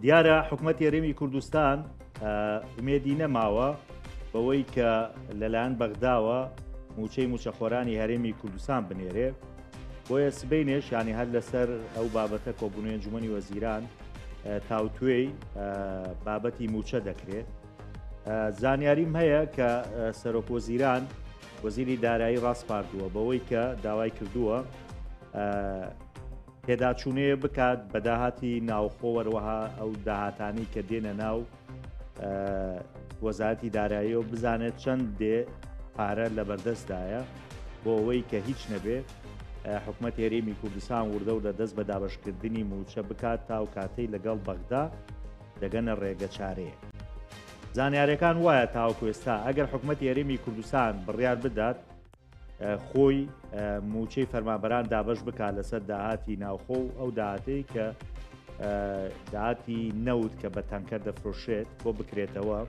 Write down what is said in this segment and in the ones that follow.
دیارە حکومەتی هەرێمی کوردستان ئومێدی نەماوە بەوەی کە لەلایەن بەغداوە موچەی موچەخۆرانی هەرێمی کوردستان بنێرێ بۆیە سبەینێش ینی هەر لەسەر ئەو بابەتە کۆبوونەوەی ئەنجومەنی وەزیران تاوتوێی بابەتی موچە دەکرێت زانیاریم هەیە کە سەرۆک وەزیران وەزیری دارایی ڕاسپاردووە بەوەی کە داوای کردووە پێداچوونەیە بکات بە داهاتی ناوخۆ وەروەها ئەو داهاتانی کە دێنە ناو وەزارەتی دارایی و بزانێت چەند دێ پارە لە بەردەستدایە بۆ ئەوەی کە هیچ نەبێ حکومەت هەرێمی کوردستان وردە وردە دەست بە دابشکردنی موچە بکات تا و کاتەی لەگەڵ بەغدا دەگەنە ڕێگە چارەیە. زانیارەکان وایە تاوەکو ئێستا ئەگەر حکومەتی هەرێمی کوردستان بڕیار بدات خۆی موچەی فەرمانبەران دابەش بکات لەسەر داهاتی ناوخۆ و ئەو داهاتەی کە داهاتی نەوت کە بە تەنکەر دەفرۆشێت بۆ بکرێتەوە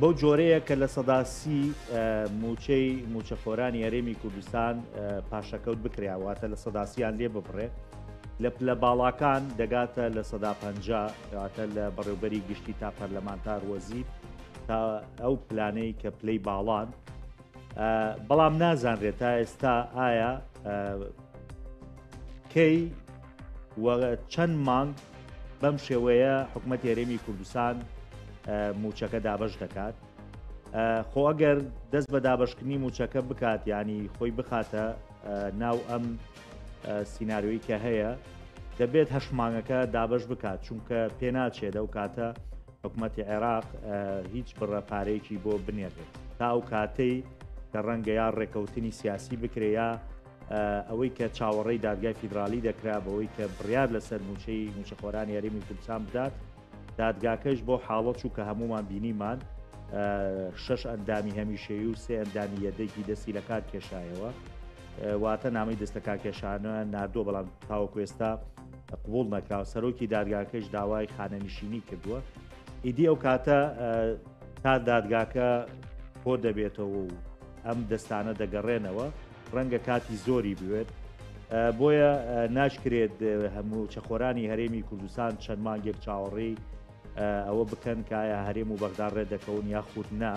بەو جۆرەیە کە لە سەداسی موچەی موچەخۆرانی هەرێمی کوردستان پاشەکەوت بکرێ واتە لە سەداسیان لێ ببڕێ لە پلە باڵاکان دەگاتە لە سەدا پ واتە لە بەڕێوبەری گشتی تا پەرلەمانتار وەزیر تا ئەو پلانەی کە پلەی باڵان بەڵام نازانرێت تا ئێستا ئایا کەی و چەند مانگ بەم شێوەیە حکوومەت هەرێمی کوردستان موچەکە دابش دەکات خۆ ئەگەر دەست بە دابشکردنی موچەکە بکات ینی خۆی بخاتە ناو ئەم سینناریۆی کە هەیە دەبێت هەش مانگەکە دابش بکات چونکە پێناچێت ئەو کاتە حکومەتی عێراق هیچ بڕە پارەیەکی بۆ بنێرێت تا ئەو کاتەی کە ڕەنگە یا ڕێکەوتنی سیاسی بکرێ یا ئەوەی کە چاوەڕێی دادگای فیدرالی دەکرا بەوەی کە بڕیار لەسەر موچەی موچەخۆرانی هەرێمی کوردستان بدات دادگاکەش بۆ حاڵەت چوو کە هەمومان بینیمان شش ئەندامی هەمیشەیی و سێ ئەندامی یەدەگی دەستی لە کار کێشایەوە واتە نامی دەست لە کارکێشانە ناردووە بەڵام تاوەکو ئێستا قبوڵ نەکراوە سەرۆکی دادگاکەش داوای خانەنشینی کردووە ئیدی ئەو کاتە تا دادگاکە کۆ دەبێتەوە و ئەم دەستانە دەگەڕێنەوە ڕەنگە کاتی زۆری بوێت بۆیە ناشکرێت هەموو چەخۆرانی هەرێمی کوردستان چەند مانگێک چاوەڕێی ئەوە بکەن کایە هەرێم و بەغدا ڕێ دەکەون یاخود نا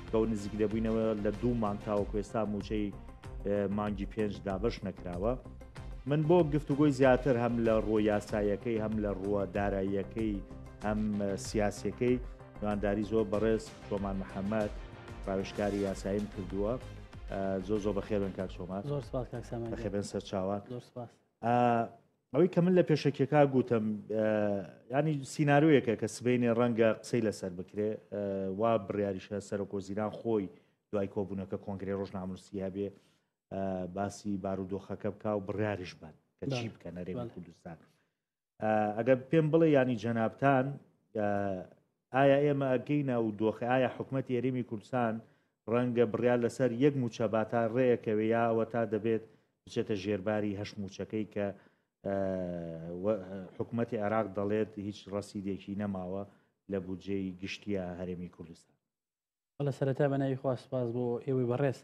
کەەوە نزیک دەبووینەوە لە دوو مانگ تاوەکو ئێستا موچەی مانگی پێنج دابش نەکراوە من بۆ گفتوگۆی زیاتر هەم لە ڕووە یاساییەکەی هەم لە ڕووە داراییەکەی هەم سیاسیەکەی میوانداری زۆر بەڕێز چۆمان محەممەد ڕاوێژکاری یاساییم کردووە زۆر زۆر بەخێربن کاک چۆمان زۆر سپاس کاک سامان بەخێربێن سەرچاوان زۆر سپاس ئەوەی کە من لە پێشەکیەکە گوتم ینی سیناریۆیەکە کە سبینێ ڕەنگە قسەی لەسەر بکرێ وا بڕیاریشە سەرۆک وەزیران خۆی دوای کۆبوونەکە کۆنگرەی ڕۆژنامەنووسی هەبێ باسی بارودۆخەکە بکا و بڕیاریش بن کە چی بکەن هەرێمی کوردستان ئەگەر پێم بڵێ ینی جەنابتان ئایا ئێمە ئەگەینە و دۆخی ئایا حکوومەت هەرێمی کوردستان ڕەنگە بڕیار لەسەر یەک موچە باتا ڕێەکەوێ یا ئەوە تا دەبێت بچێتە ژێرباری هەش موچەکەی کە حکوومەتتی عێراق دەڵێت هیچ ڕەسیدێکی نەماوە لە بودجەی گشتیە هەرێمی کوردستان بەڵێ سەرەتا بە ناوی خوا سپاس بۆ ئێوەی بەڕێز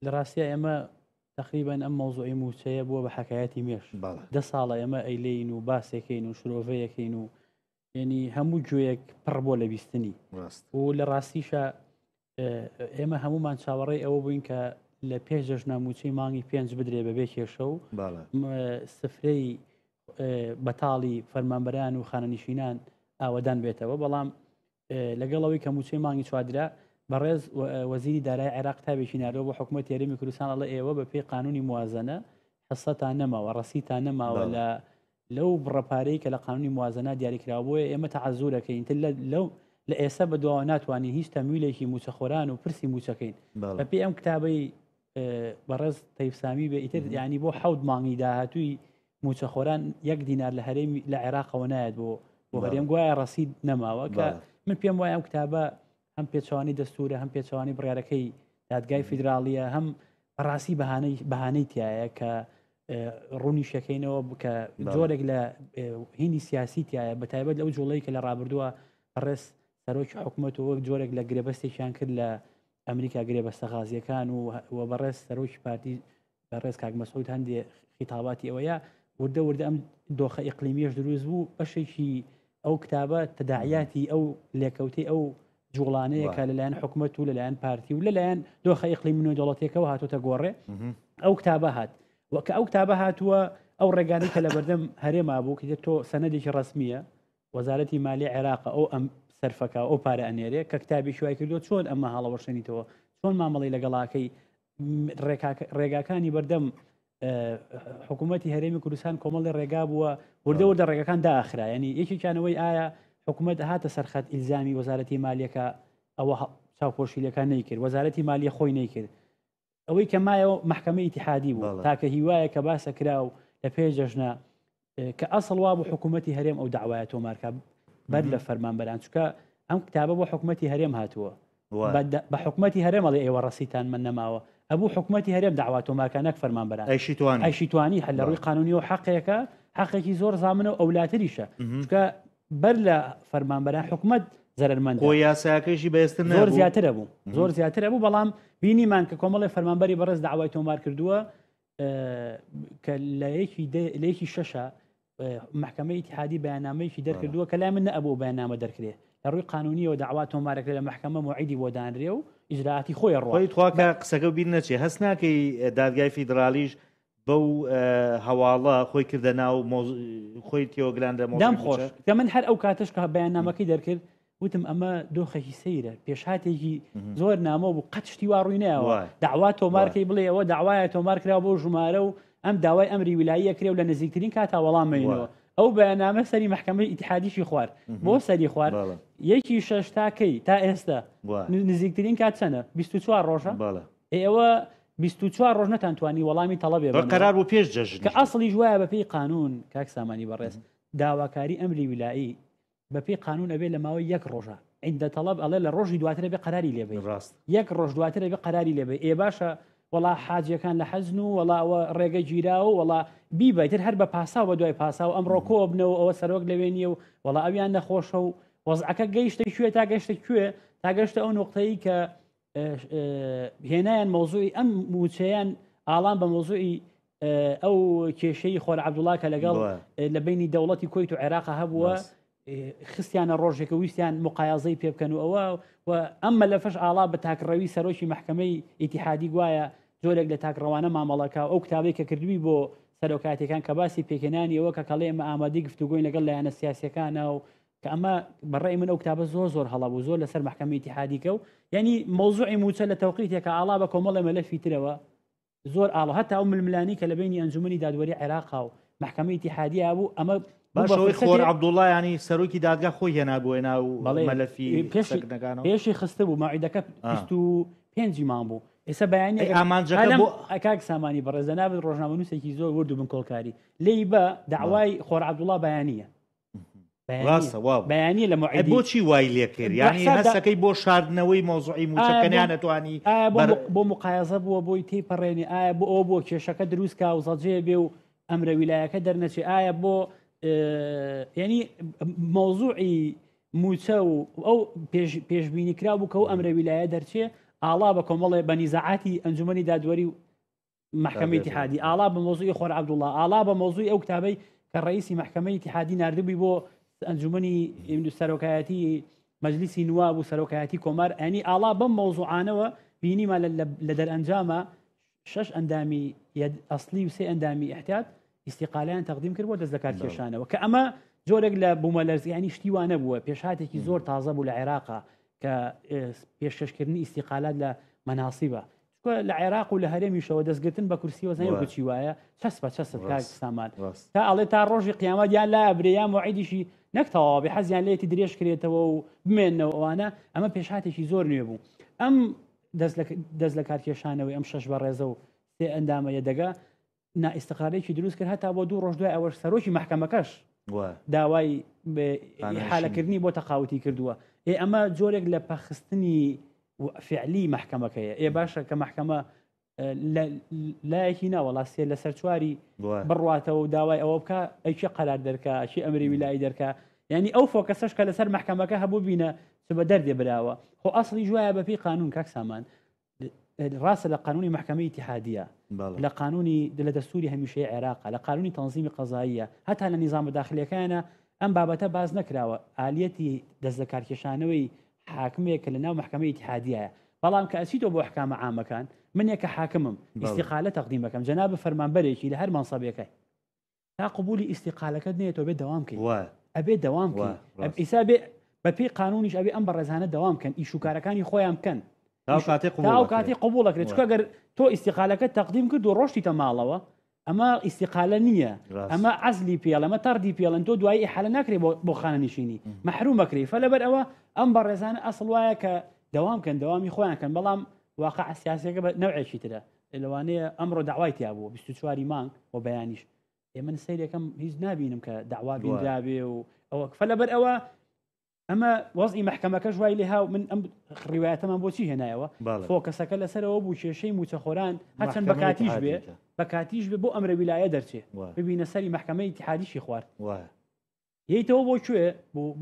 لە ڕاستیا ئێمە تقریبان ئەم مەوزوعی موچەیە بووە بە حکایەتی مێش دە ساڵە ئێمە ئەیلین و باسێکین و شرۆڤەیەکەین و یعنی هەموو گوێیەک پڕ بۆ لە بیستنی و لە ڕاستیشە ئێمە هەمومان چاوەڕێی ئەوە بووین کە لە پێش جەژنا موچەی مانگی پێنج بدرێ بەبێ کێشە و سفرەی بەتاڵی فەرمانبەران و خانەنشینان ئاوەدان بێتەوە بەڵام لەگەڵ ئەوەی کە مووچەی مانگی چوار درا، بەڕێز وەزیری دارایی عێراق کتابێکی ناردووە بۆ حکوومەتی هەرێمی کوردستان ئەڵێ ئێوە بە پێی قانونی موازنە حسەتان نەماوە ڕەسیتان نەماوە لە لەو بڕە پارەی کە لە قانونی موازنە دیاریکراوە بۆیە ئێمە تەعەزورەکەین تر لەو لە ئێستا بە دواوە ناتوانین هیچ تەمویلێکی موچەخۆران و پرسی موچەکەین بە پێی ئەم کتابەی بەڕێز تەیف سامی بێ ئیتر ینی بۆ حەوت مانگی داهاتووی موچەخۆران یەک دینار لە هەرێمی لە عێراقەوە نایەت بۆ بۆ هەرێم گوایە ڕەسید نەماوە کە من پێم وایە ئەم کتابە هەم پێچوانی دەستورە هەم پێچوانی بڕارەکەی دادگای فیدراڵیە هەم بەڕاستی بەهانەی بەهانەی تایە کە ڕوونیشەکەینەوە کە جۆرێک لە هینی سیاسی تایە بە تایبەت لەو جوڵەی کە لە ڕابردووە بەڕێز سەرۆکی حکوومەت و وەک جۆرێک لە گرێبەستێکیان کرد لە ئەمریکا گرێبەستە غازیەکان و و بەڕێز سەرۆکی پارتی بەڕێز کاک مەسعود هەندێ خیتاباتی ئەوەیە. وردە وردە ئەم دۆخە ئیقلیمیەش دروست بوو، بەشێکی ئەو کتابە تەداعیاتی ئەو لێکەوتەی ئەو جوڵانەیە کە لەلایەن حکومەت و لەلایەن پارتی و لەلایەن دۆخە ئیقلیمی نێودەوڵەتیەکەوە هاتۆتە گۆڕێ. ئەو کتابە هات و کە ئەو کتابە هاتووە ئەو ڕێگانەی کە لەبەردەم هەرێما بوو کە تۆ سەنەدێکی ڕەسمیە وەزارەتی مالی عێراق ئەو ئەم سەرفەکە ئەو پارە ئەنێرێ کە کتابێکی وای کردووە چۆن ئەمە هەڵەوەشێنیتەوە چۆن مامەڵی لەگەڵاکەی ڕێگاکانی بەردەم حکوومەتی هەرێمی کوردستان کۆمەڵی ڕێگا بووە وردە وردە ڕێگەکان داخرا ینی یەکێکیانەوەی ئایا حکوومەت هاتە سەرخەت ئیلزامی وەزارەتی مالیەکە ئەوە چاوپۆشی لەکان نەیکرد وەزارەتی مالیە خۆی نەیکرد ئەوەی کە مایەوە مەحکەمەی ئیتیحادی بوو تاکە هیوایە کە باسە کرا و لە پێش جەژنە کە ئەسڵ وا بوو حکوومەتی هەرێم ئەو داوایە تۆمارکە بەر لە فەرمانبەران چکە ئەم کتابە بۆ حکوومەتی هەرێم هاتووە بە حکوومەتی هەرێم ئەڵێ ئێوە ڕەسیتان من نەماوە ئەبوو حکوومەتی هەرێم داوا تۆمارکە نەک فەرمانبەران ئەیشیتوانی ئەیشیتوانی هەر لە ڕووی قانونی و حەقێکە حەقێکی زۆر زامنە و ئەولاتریشە چکە بەر لە فەرمانبەران حکومەت زەرەرمەندە. خۆ یاساکەیشی بەهێزتر زۆر نەبوو؟ زیاترە بوو زۆر زیاترە بوو بەڵام بینیمان کە کۆمەڵی فەرمانبەری بەڕێز داوای تۆمار کردووە کە لە یەکی لە یەکی شەشە محکمە ئیتحادی بەیاننامەیەکی دەرکردووە کە لای من نەبوو بەیاننامە دەرکرێ لە ڕووی قانونیەوە داوا تۆمارەکرێ لە محکمە موعیدی بۆ دانرێ و ئیجرائاتی خۆی ڕۆ خۆی تخوا کە قسەکە بیر نەچێ هەست ناکەی دادگای فیدراڵیش بەو هەواڵە خۆی کردە ناو خۆی تێوەگلان لە دەم خۆش کە من هەر ئەو کاتەش کە بەیاننامەکەی دەرکرد وتم ئەمە دۆخێکی سەیرە پێشهاتێکی زۆر نامۆ بوو قەت شتی وا ڕووی نایەوە داوا تۆمارکەی بڵێ ئەوە داوایە تۆمار کرا بۆ ژمارە و ئەم داوای ئەمری ویلاییە کرێ و لە نزیکترین کاتا وەڵام مەینەوە ئەو بەیاننامە سەری مەحکەمەی ئیتحادیشی خوارد بۆ سەری خوارد یەکی شەش تا کەی تا ئێستا نزیکترین کات چەنە 24 ڕۆژە ئێوە 24 ڕۆژ نەتانتوانی وەڵامی تەڵەبێ بە قەرار بوو پێش جەژن کە ئەسڵیش وایە بەپێی قانون کاک سامانی بەڕێز داواکاری ئەمری ویلایی بەپێی قانون ئەبێ لە ماوەی یەک ڕۆژە عند تەڵەب ئەڵێ لە ڕۆژی دواتر ئەبێ قەراری لێ بەی ڕاست یەک ڕۆژ دواتر ئەبێ قەراری لێ بەی ئێ باشە وەڵا حاجیەکان لە حەجن و وەڵا ئەوە ڕێگە گیراوە وەڵا بیبە ئیتر هەر بە پاساو بە دوای پاساو ئەمڕۆ کۆ بنەوە ئەوە سەرۆک لەوێ نییە و وەڵا ئەویان نەخۆشە و وەزعەکە گەیشتە کوێ تا گەشتە کوێ تا گەشتە ئەو نوقتەی کە هێنایان مەوزوعی ئەم موچەیان ئاڵان بە مەوزوعی ئەو کێشەی خۆر عەبدوڵا کە لەگەڵ لە بینی دەوڵەتی کۆیت و عێراق هەبووە خستیانە ڕۆژێکە ویستیان مقایەزەی پێ بکەن و ئەوە و ئەم مەلەفەش ئاڵا بە تاکڕەوی سەرۆکی محکمەی ئیتیحادی گوایە جۆرێک لە تاکڕەوانە مامەڵەکە ئەو کتابێک کە کردووی بۆ سەرۆکاتەکان کە باسی پێکهێنانی ئەوە کە کەڵێ ئێمە ئامادەی گفتوگۆین لەگەڵ لایەنە سیاسیەکانە و کە ئەمە بە ڕای من ئەو کتابە زۆر زۆر هەڵە بوو زۆر لەسەر مەحکەمەی ئیتیحادی کەو یعنی مەوزوعی موچە لە تەوقیتێکە ئاڵا بە کۆمەڵێ مەلەفی ترەوە زۆر ئاڵۆ هەتا ئەو ململانی کە لە بینی ئەنجومەنی دادوەری عێراقا و مەحکەمەی ئیتیحادیە بوو ئەمە باشەوەی خۆر عەبدوڵڵا ینی سەرۆکی دادگا خۆی هێنابووە ناو مەلەفی پێشەکانەوە پێشی خستە بوو ماعیدەکە 25 مان بوو ئێستا بەیانی ئامانجەکە بۆ ئەکاک سامانی بەڕێزە نابێت ڕۆژنامەنووسێکی زۆر ورد و بنکۆڵکاری لێی بە داوای خۆر عەبدوڵڵا بەیانیە ڕاستە وا بەیانی لە موعیدی بۆچی وای لێکرد یانی هەستەکەی بۆ شاردنەوەی مەوزوعی موچەکە نیانەتوانی بۆ مقایەزە بووە بۆی تێی پەڕێنێ ئایا بۆ ئەوە بۆ کێشەکە دروست کا و زەجێ بێ و ئەمرە ویلایەکە دەرنەچێ ئایا بۆ ینی مەوزوعی موچە و ئەو پێشبینی کرا بوو کە و ئەمرە ویلایە دەرچێ ئاڵا بە کۆمەڵێ بە نیزاعاتی ئەنجومەنی دادوەری و مەحکەمەی ئیتیحادی ئاڵا بە مەوزوعی خۆر عەبدوڵڵا ئاڵا بە مەوزوعی ئەو کتابەی کە ڕئیسی مەحکەمەی ئیتیحادی ناردبووی بۆ ئەنجومەنی سەرۆکایەتی مەجلیسی نواب و سەرۆکایەتی کۆمار ئەنی ئاڵا بەم مەوزوعانەوە بینیمان لە دەرئەنجامە شش ئەندامی ئەسلی و سێ ئەندامی احتیاط ئیستیقالیان تەقدیم کرد بۆ دەست لەکار کێشانەوە کە ئەمە جۆرێک لە بوومەلەرزیانی شتی وانە بووە پێشهاتێکی زۆر تازە بوو لە عێراقا کە پێشکەشکردنی ئیستیقالات لە مەناسیبە چونکە لە عێراق و لە هەرێمیشەوە دەستگرتن بە کورسیەوە زانی وەکو چی وایە چەسپە چەسپ کاک سامان تا ئەڵێ تا ڕۆژی قیامەت یان لا ئەبرێ یان مۆعیدیشی نەک تەواو بێ حەزیان لێتی درێژ کرێتەوە و بمێنەوە ئەوانە ئەمە پێشهاتێکی زۆر نوێ بوو ئەم دەست لە کارکێشانەوەی ئەم شەش بەڕێزە و سێ ئەندامە یەدەگە نائیستقرارێکی دروست کرد هەتا بۆ دوو ڕۆژ دوای ئەوەش سەرۆکی مەحکەمەکەش داوای حالەکردنی بۆ تەقاوتی کردووە ئێ ئەمە جۆرێک لە پەخستنی فعلی مەحکەمەکەیە ئێ باشە کە مەحکەمە لایەکی ناوەڵا سێ لەسەر چواری بڕواتەوە و داوای ئەوە بکە ئەیکی قەرار دەرکە چی ئەمری ویلایی دەرکە یعنی ئەو focus ەش کە لەسەر مەحکەمەکە هەبوو بینە چ بە دەردێ براوە خۆ ئەسڵی ژایە بەپی قانون کاک سامان. ڕاستە لە قانونی مەحکەمەی ئیتیحادیە، لە قانونی لە دەستوری هەمیشەی عێراقە، لە قانونی تەنزیمی قەزاییە، هەتا لە نیزامە داخلیەکانە ئەم بابەتە باس نەکراوە، ئالیەتی دەست لەکارکێشانەوەی حاکمێک کە لە ناو مەحکەمەی ئیتیحادیایە. بەڵام کە ئەچیتەوە بۆ ئەحکامە عامەکان، منێک کە حاکمم، ئیستیقالە تەقدیم ئەکەم، جەنابت فەرمانبەرێکی لە هەر مەنسەبێکای، تا قبولی ئیستیقالەکەت نەیەتەوە بێ دەوام کەی. ئەبێ دەوام کەی. ئیسا بێ بەپێی قانونیش ئەبێ ئەم بەڕێزانە دەوام کەن، ئیش و کارەکانی خۆیان بکەن. تا ئەو کاتەی قبوڵ ئەکرێت. چونکە گەر تۆ ئیستیقالەکەت تەقدیم کرد و ڕۆشتیتە ماڵەوە، ئەمە ئیستیقالە نییە، ئەمە عەزلی پێڵ، ئەمە تەڕدی پێڵن، تۆ دوایی ئیحالە ناکرێ بۆ خانەنشینی، مەحروم ئەکرێی. فەلەبەر ئەوە ئەم بەڕێزانە ئەسڵ وایە کە دەوام کەن، دەوامی خۆیان کەن، بەڵام واقع سیاسیەکە بە نەوعێکی ترە. لەوانەیە ئەمڕۆ داوای تیا بووە 24 مانگ و بەیانیش ئێ من سەیرەکەم هیچ نابینم کە داوا بینرابێ و ئەوە فەلەبەر ئەوە ئەمە وەزی مەحکەمەکەش وای لێ هاو من ئەم ڕیوایەتەمان بۆچی هێنایەوە فۆکەسەکە لەسەرەوە بوو کێشەی موچەخۆران هەرچەند بەکاتیش بێ بەکاتیش بێ بۆ ئەمرە ویلایە دەرچێ ببینە سەری مەحکەمەی ئیتحادیشی خوارد یەیتەوە بۆ کوێ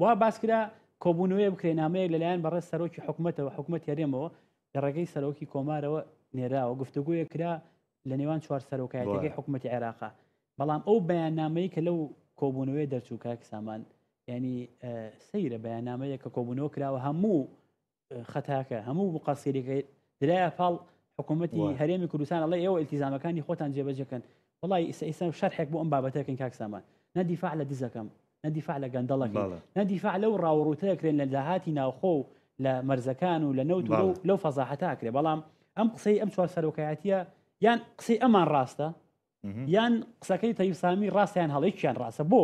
وا باسکرا کۆبوونەوەیە بکرێ نامەیەک لەلایەن بەڕێز سەرۆکی حکوومەتەوە حکوومەت هەرێمەوە لە ڕێگەی سەرۆکی کۆمارەوە نێراوە گفتوگویە کرا لە نێوان چوار سەرۆکایەتەکەی حکوومەتی عێراقا بەڵام ئەو بەیاننامەی کە لەو کۆبوونەوەی دەرچوو کاک سامان ینی سەیرە بەیاننامەیە کە کۆبوونەوە کراوە هەموو خەتاکە هەموو مقەسیرەکەی درایە پاڵ حکوومەتی هەرێمی کوردستان ئەڵێ ئێوە ئیلتیزامەکانی خۆتان جێبەجێکەن وڵی ئیسا ئیسا شەرحێک بۆ ئەم بابەتەکەن کاک سامان نە دیفاع لە دزەکەم نە دیفاع لە گەندەڵەکەی نە دیفاع لەو ڕاوڕوتەکرێن لە داهاتی ناوخۆ و لە مەرزەکان و لە نەوت و لەو فەزاحەتاکرێ بەڵام ئەم قسەی ئەم چوار سەرۆکایەتیە یان قسەی ئەمان ڕاستە یان قسەکەی تەیف سامی ڕاستیان هەڵێکیان ڕاستە بۆ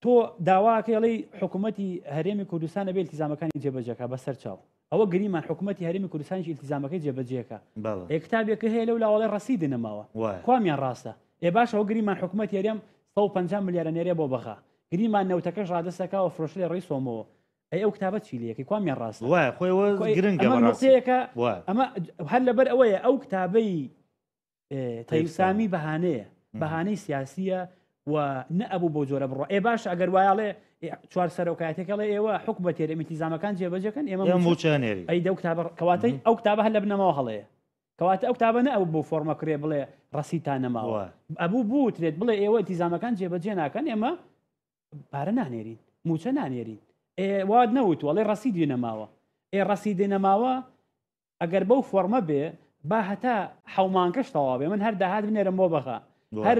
تۆ داواکەی ئەڵێی حکوومەتی هەرێمی کوردستان ئەبێ ئیلتیزامەکانی جێبەجێکا بەسەر چاو ئەوە گریمان حکوومەتی هەرێمی کوردستانیش ئیلتیزامەکەی جێبەجێکا ئێ کتابێکە هەیە لەو لاوەڵێ ڕەسیدی نەماوە کوامیان ڕاستە ئێ باشە ئەوە گریمان حکوومەتی هەرێم 150 ملیارە نێرێ بۆ بەغا گریمان نەوتەکەش ڕادەستەکەوە فرۆشلێ ڕێی سۆمەوە ئەی ئەو کتابە چی لەکەی کوامیان ڕاستە وایە خۆی گرنگە ئەمە نقطەیەکە ئەمە هەر لەبەر ئەوەیە ئەو کتابەی تەیف سامی بەهانەیە بەهانەی سیاسیە و نەئەبوو بۆ جۆرە بڕۆ ئێ باش ئەگەر وایڵێ چوار سەرۆکایەتەکەڵێ ئێوە حکومەت تێرە ئیلتیزامەکان جێبەجێکەن ئێمە موچەنێری ئەی دەو کتابە کەواتە ئەو کتابە هەر لە بنەماوە هەڵەیە کەواتە ئەو کتابە نە ئەو بۆ فۆرمە کرێ بڵێ ڕەسیتان نەماوە ئەبوو بوترێت بڵێ ئێوە ئیلتیزامەکان جێبەجێ ناکەن ئێمە پارە نانێرین موچە نانێرین واد نەوتوەڵێ ڕەسیدی نەماوە ئێ ڕەسیدی نەماوە ئەگەر بەو فۆڕمە بێ با هەتا حەومانکەش تەواو بێ من هەر داهات بنێرم بۆ بەغا هەر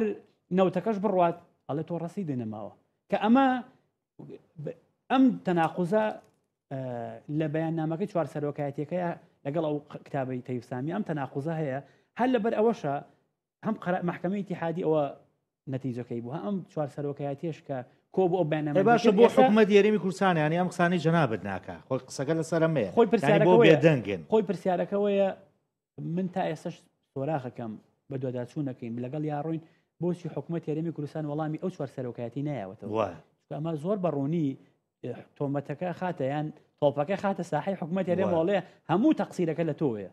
نەوتەکەش بڕوات ئەڵێ تۆ ڕەسیدی نەماوە کە ئەمە ئەم تەناقوزە لە بەیاننامەکەی چوار سەرۆکایەتەکەی لەگەڵ ئەو کتابەی تەیفسامی ئەم تەناقوزە هەیە هەر لەبەر ئەوەشە هەم مەحکەمەی ئیتیحادی ئەوە نەتیجەکەی بوو هەم چوار سەرۆکایەتیش کە کۆ بۆ ئەو بەیاننامە باشە بۆ حکومەت هەرێمی کوردستان یانی ئەم قسانەی جەنابت ناکا خۆی قسەکە لەسەر ئەمەیە خۆی پرسیارەکە بۆ بێدەنگن خۆی پرسیارەکەوەیە من تا ئێستش سۆراخەکەم بە دواداچوونەکەین لەگەڵ یا ڕۆین بۆچی حکوومەت هەرێمی کوردستان وەڵامی ئەو چوار سەرۆکایەتی نایەوەتەوە ئەمە زۆر بەڕوونی تۆمەتەکە خاتە یان تۆپەکە خاتە ساحی حکوومەت هەرێم وڵێ هەموو تەقسیرەکە لە تۆیە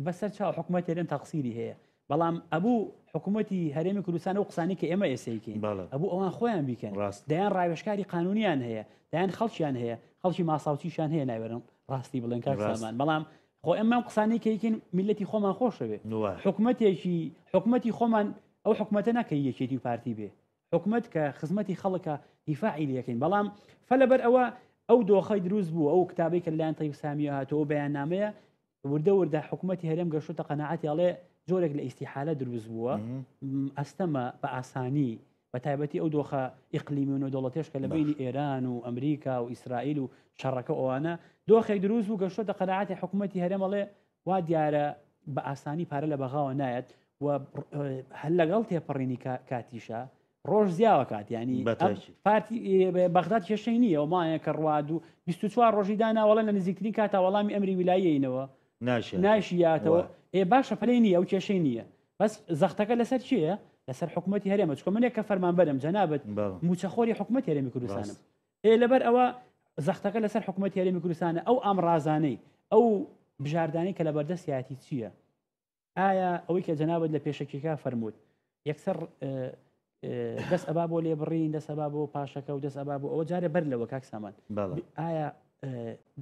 بەسەر چاو حکوومەت هەرێم تەقسیری هەیە بەڵام ئەبوو حکوومەتی هەرێمی کوردستان و قسانی کە ئێمە ئێسەیکەین ئەبوو ئەوان خۆیان بیکەن ڕاست دەیان ڕاوێژکاری قانونیان هەیە دەیان خەڵکیان هەیە خەڵکی ماساوچیشان هەیە ناوێرن ڕاستی بڵێن کاک سامان بەڵام خۆ ئێمە ئەم قسانەی کەیکەین میلەتی خۆمان خۆشەوێ حکوومەتێکی حکوومەتی خۆمان ئەو حکوومەتە ناکەی یەکێتی و پارتی بێ حکومەت کە خزمەتی خەڵکە دیفاعی لەکەین بەڵام فەلەبەر ئەوە ئەو دۆخەی دروست بوو ئەو کتابەی کە لەلایەن تەیف سامیەوە هاتووە ئەو بەیاننامەیە وردە وردە حکوومەتی هەرێم گەشتۆتە قەناعەتی ئەڵێ جۆرێک لە ئیسیحالە دروست بووە ئەستەمە بە ئاسانی بە تایبەتی ئەو دۆخە ئیقلیمی و نێودەوڵەتێش کە لە بینی ئێران و ئەمریکا و ئیسرائیل و شەڕەکە ئەوانە دۆخێک دروست بوو گەشتۆتە قەناعەتی حکوومەتی هەرێم ئەڵێ وا دیارە بە ئاسانی پارە لە بەغاوە نایەت و هەر لەگەڵ تێپەڕینی کاتیشە ڕۆژ زیاوە کات ینی پارتی بەغداد کێشەی نییە و مایە کە ڕواد و 24 ڕۆژی داناوەڵە لە نزیکترین کاتا وەڵامی ئەمری ویلایەینەوە ناشیاتەوە ئێ باشە پلەی نییە ئەو کێشەی نییە بەس زەختەکە لەسەر چییە لەسەر حکوومەتتی هەرێمە چکە منێک کە فەرمانبەرم جەنابەت موچەخۆری حکوومەت هەرێمی کوردستانم ئێ لەبەر ئەوە زەختەکە لەسەر حکوومەتی هەرێمی کوردستانە ئەو ئامرازانەی ئەو بژاردانەی کە لە بەردەستیاتی چییە ئایا ئەوەی کە جەنابەت لە پێشەکیەکە فەرمووت یەکسەر دەست ئەبا بۆ لێبڕین دەست ئەبا بۆ پاشەکە و دەست ئەبا بۆ ئەوە جارێ بەر لەوە کاک سامان ئایا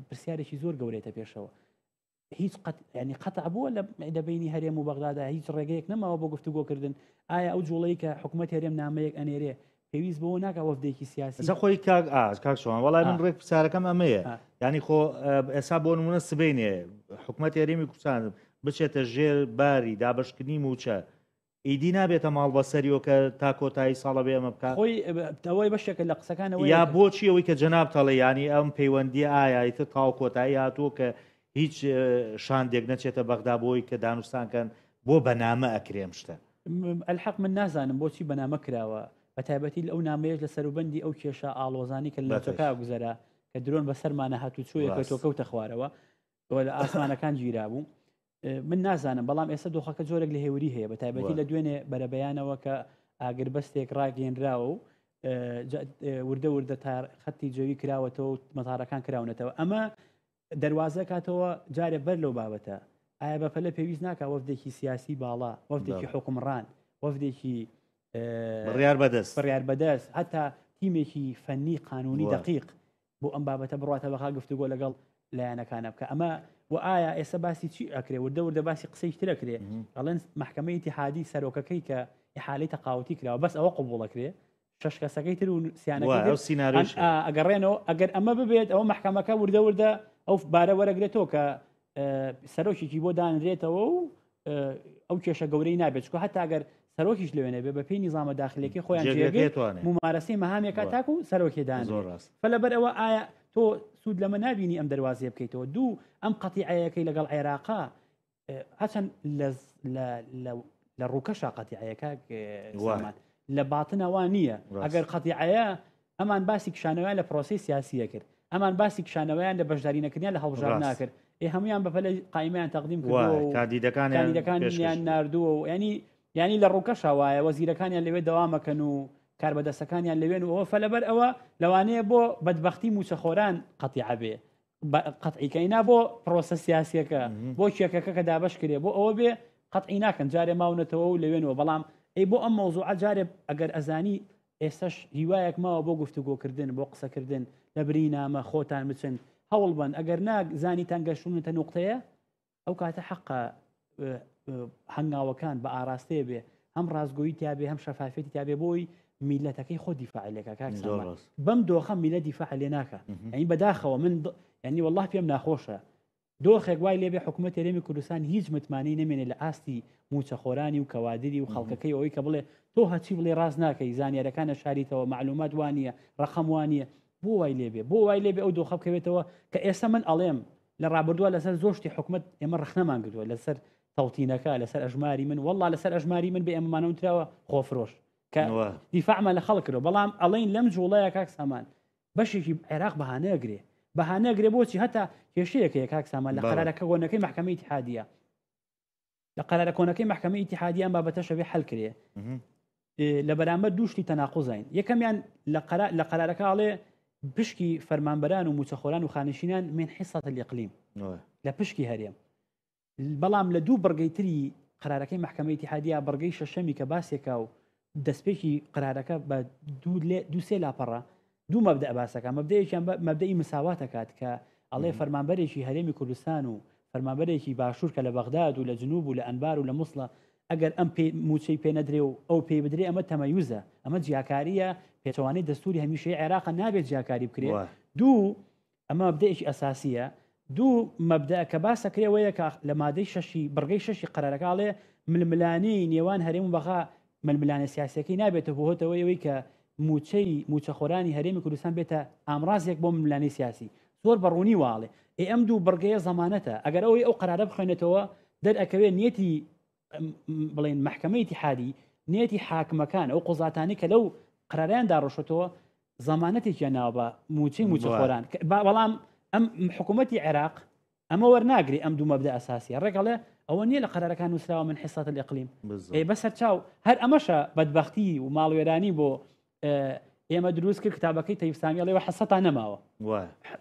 پرسیارێکی زۆر گەورێتە پێشەوە. هیچ قەت ینی قەتع بووە لە بینی هەرێم و بەغدادا هیچ ڕێگەیەک نەماوە بۆ گفتوگۆکردن ئایا ئەو جوڵەی کە حکوومەت هەرێم نامەیەک ئەنێرێ پێویست بەوە ناکە وەفدێکی سیاسی جا خۆی کاک ئاز کاک شوان وەڵای من ڕێک پرسیارەکەم ئەمەیە ینی خۆ ئێستا بۆ نمونە سبەینێ حکوومەت هەرێمی کوردستان بچێتە ژێر باری دابشکردنی موچە ئیدی نابێتە ماڵ بەسەریەوە کە تا کۆتایی ساڵە بێ ئەمە بکات خۆی ئەوەی بەشێکە لە قسەکانەوە یا بۆچی ئەوەی کە جەناب تەڵێ ینی ئەم پەیوەندی ئایا ئیتر تاو کۆتایی هاتووە کە هیچ شاندێک نەچێتە بەغدا بۆی کە دانوستانکەن بۆ بەنامە ئەکرێم شتە ئەلحەق من نازانم بۆچی بەنامە کراوە بە تایبەتی ئەو نامەیەش لە سەروبەندی ئەو کێشە ئاڵۆزانی کە لە ناوچەکە گوزەرا کە درۆن بەسەرمانە هاتوچۆیەکە تۆ کەوتە خوارەوە لە ئاسمانەکان گیرا بوو من نازانم بەڵام ئێستا دۆخەکە جۆرێک لە هێوری هەیە بە تایبەتی لە دوێنێ بەرەبەیانەوە کە ئاگربەستێک ڕاگەێنراوە و وردە وردە تا خەتی جەوی کراوەتەوە و مەتارەکان کراونەتەوە ئەمە دەواازە کاتەوە جارێ بەر لەو بابەتە ئایا بەپەلە پێویست ناکە وەفدێکی سیاسی باڵا وەفدێکی حکومڕان وەفدێکی بڕیار بەدەست بڕیار بەدەست هەتا تیمێکی فەنی قانونی دقیق بۆ ئەم بابەتە بڕاتە بەغا گفتوگۆ لەگەڵ لایەنەکانە بکە ئەمە و ئایا ئێستا باسی چی ئەکرێ وردە وردە باسی قسەی تر ئەکرێ ئەڵێن محکمەی ئیتیحادی سەرۆکەکەی کە ئیحالەی تەقاوتی کراوە بەس ئەوە قبوڵەکرێ شش کەسەکەی تر و سیانەکەی تر سیناریۆش ئەگەڕێنەوە ئەگەر ئەمە ببێت ئەوە محکمەکە وردە وردە ئەو بارە وەرەگرێتەوە کە سەرۆکێکی بۆ دانرێتەوە و ئەو کێشە گەورەی نابێت چکە هەتا گەر سەرۆکیش لەوێ نەبێ بە پێی نیزامە داخلەکەی خۆیان جێگەی ممارەسەی مەهامێکا تاکو سەرۆکی دان فلەبەر ئەوە ئایا تۆ سوود لەمە نبینی ئەم دەواازیە بکەیتەوە دوو ئەم قەتیعەیەکەی لەگەڵ عێراقا هەچەند لە ڕووکەشا قەتیعەیەکە لە باتنەوە نییە ئەگەر قەتیعەیە ئەمان باسی کشانەوەیان لە پرۆسەی سیاسیە کرد ئەمان باسی کشانەوەیان لە بەشداری نەکردیان لە هەڵبژاردن ناکرد ئێ هەمویان بە پەلە قایمیان تەقدیم کردووە و کاندیدەکانیان ناردووە و ینی ینی لە ڕووکەشا وایە وەزیرەکانیان لەوێ دەوامەکەن و کاربەدەستەکانیان لەوێن و ئەوە فەلەبەر ئەوە لەوانەیە بۆ بەدبەختی موچەخۆران قەتیعە بێ قەتعی کەی نا بۆ پرۆسە سیاسیەکە بۆ چێکەکە کە دابش کرێ بۆ ئەوە بێ قەتعی ناکەن جارێ ماونەتەوە و لەوێنەوە بەڵام ئەی بۆ ئەم مەوزوعە جارێ ئەگەر ئەزانی ئێستاش هیوایەک ماوە بۆ گفتوگۆکردن بۆ قسەکردن لە بری نامە خۆتان بچن هەوڵ بن ئەگەر نا زانیتان گەشتونەتە نوقتەیە ئەو کاتە حەقە هەنگاوەکان بە ئاراستەیە بێ هەم ڕاستگۆیی تیاابێ هەم شەفافێتی تیاابێ بۆی میلەتەکەی خۆ دیفاع لێکا کاک سامان بەم دۆخە میلە دیفاع لێ ناکە یعنی بەداخەوە من یعنی والله پێم ناخۆشە دۆخێک وای لێبێ حکوومەت هەرێمی کوردستان هیچ متمانەی نەمێنێ لە ئاستی موچەخۆرانی و کەوادری و خەڵکەکەی ئەوەی کە بڵێ تۆ هەچی بڵێ ڕاست ناکەی زانیارەکانە شاریتەوە معلومات وانە ڕقم وانە بۆ وای لێبێ بۆ وای لێبێ ئەو دۆخە بکەوێتەوە کە ئێستا من ئەڵێم لە ڕابردووە لەسەر زۆر شتی حکومت ئێمە ڕخنەمان گرتووە لەسەر تەوتینەکە لەسەر ئەژماری من والله لەسەر ئەژماری من بێ ئێمەمانە وتراوە خۆفرۆش کە دیفاعمان لە خەڵک کردووە بەڵام ئەڵێن لەم جوڵەیە کاک سامان بەشێکی عێراق بەهانەگرێ بەهانەگرێ بۆچی هەتا کێشەیەک هەیە کاک سامان لە قەرارەکە گۆنەکەی محکمەی ئیتحادیە لە قەرارە کۆنەکەی محکمەی ئیتحادی ئەم بابەتەش ئەبێ حەل کرێ لە بەرامبەر دوو شتی تەناقوزین یەکەمیان لە قەرارەکە ئەڵێ پشکی فەرمانبەران و موچەخۆران و خانشینان من حصة الإقليم لە پشکی هەرێم بەڵام لە دوو بڕگەی تری قرارەکەی محکمەی ئیتحادیە بڕگەی شەشەمی کە باسێکا و دەستپێکی قرارەکە بە دوو سێ لاپەڕە دوو مەبدەئ باسەکە مەبدەیەکیان بە مەبدەئی مساوات ئەکات کە ئەڵێ فەرمانبەرێکی هەرێمی کوردستان و فەرمانبەرێکی باشوور کە لە بەغداد و لە جنوب و لە ئەنبار و لە موسڵە ئەگەر ئەم پێ موچەی پێ نەدرێ و ئەو پێی بدرێ ئەمە تەمەیوزە ئەمە جیاکارییە پێچەوانەی دەستوری هەمیشەی عێراقە نابێت جیاکاری بکرێ دوو ئەمە مەبدەئێکی ئەساسییە. دوو مەبدەئ کە باس ئەکرێ ئەوەیە کە لە مادەی شەشی بڕگەی شەشی قەرارەکە ئەڵێ ململانێی نێوان هەرێم و بەغا ململانێ سیاسیەکەی نابێتە بۆتەوەی ئەوەی کە موچەی موچەخۆرانی هەرێمی کوردستان بێتە ئامرازێک بۆ ململانێی سیاسی زۆر بە ڕوونی واڵێ ئێ ئەم دوو بڕگەیە زەمانەتە ئەگەر ئەوەی ئەو قەرارە بخوێنێتەوە دەرئەکەوێ نیەتی بڵێن مەحکەمەی ئیتیحادی نیەتی حاکمەکان ئەو قوزاتانی کە لەو قەراریان داڕۆشتەوە زەمانەتێکیان ناوە بە موچەی موچەخۆران بەڵام ئەم حکوومەتی عێراق ئەمە وەرناگری ئەم دوو مەبدە ئەساسیە ڕێکەڵێ ئەوە نییە لە قەرارەکان نووسراوە من حصة الإقليم ئێ بەسەر چاو هەر ئەمەشە بەدبەختی و ماڵوێرانی بۆ ئێمە دروست کرد کتابەکەی تەیف سامی ئەڵێ حسەتان نەماوە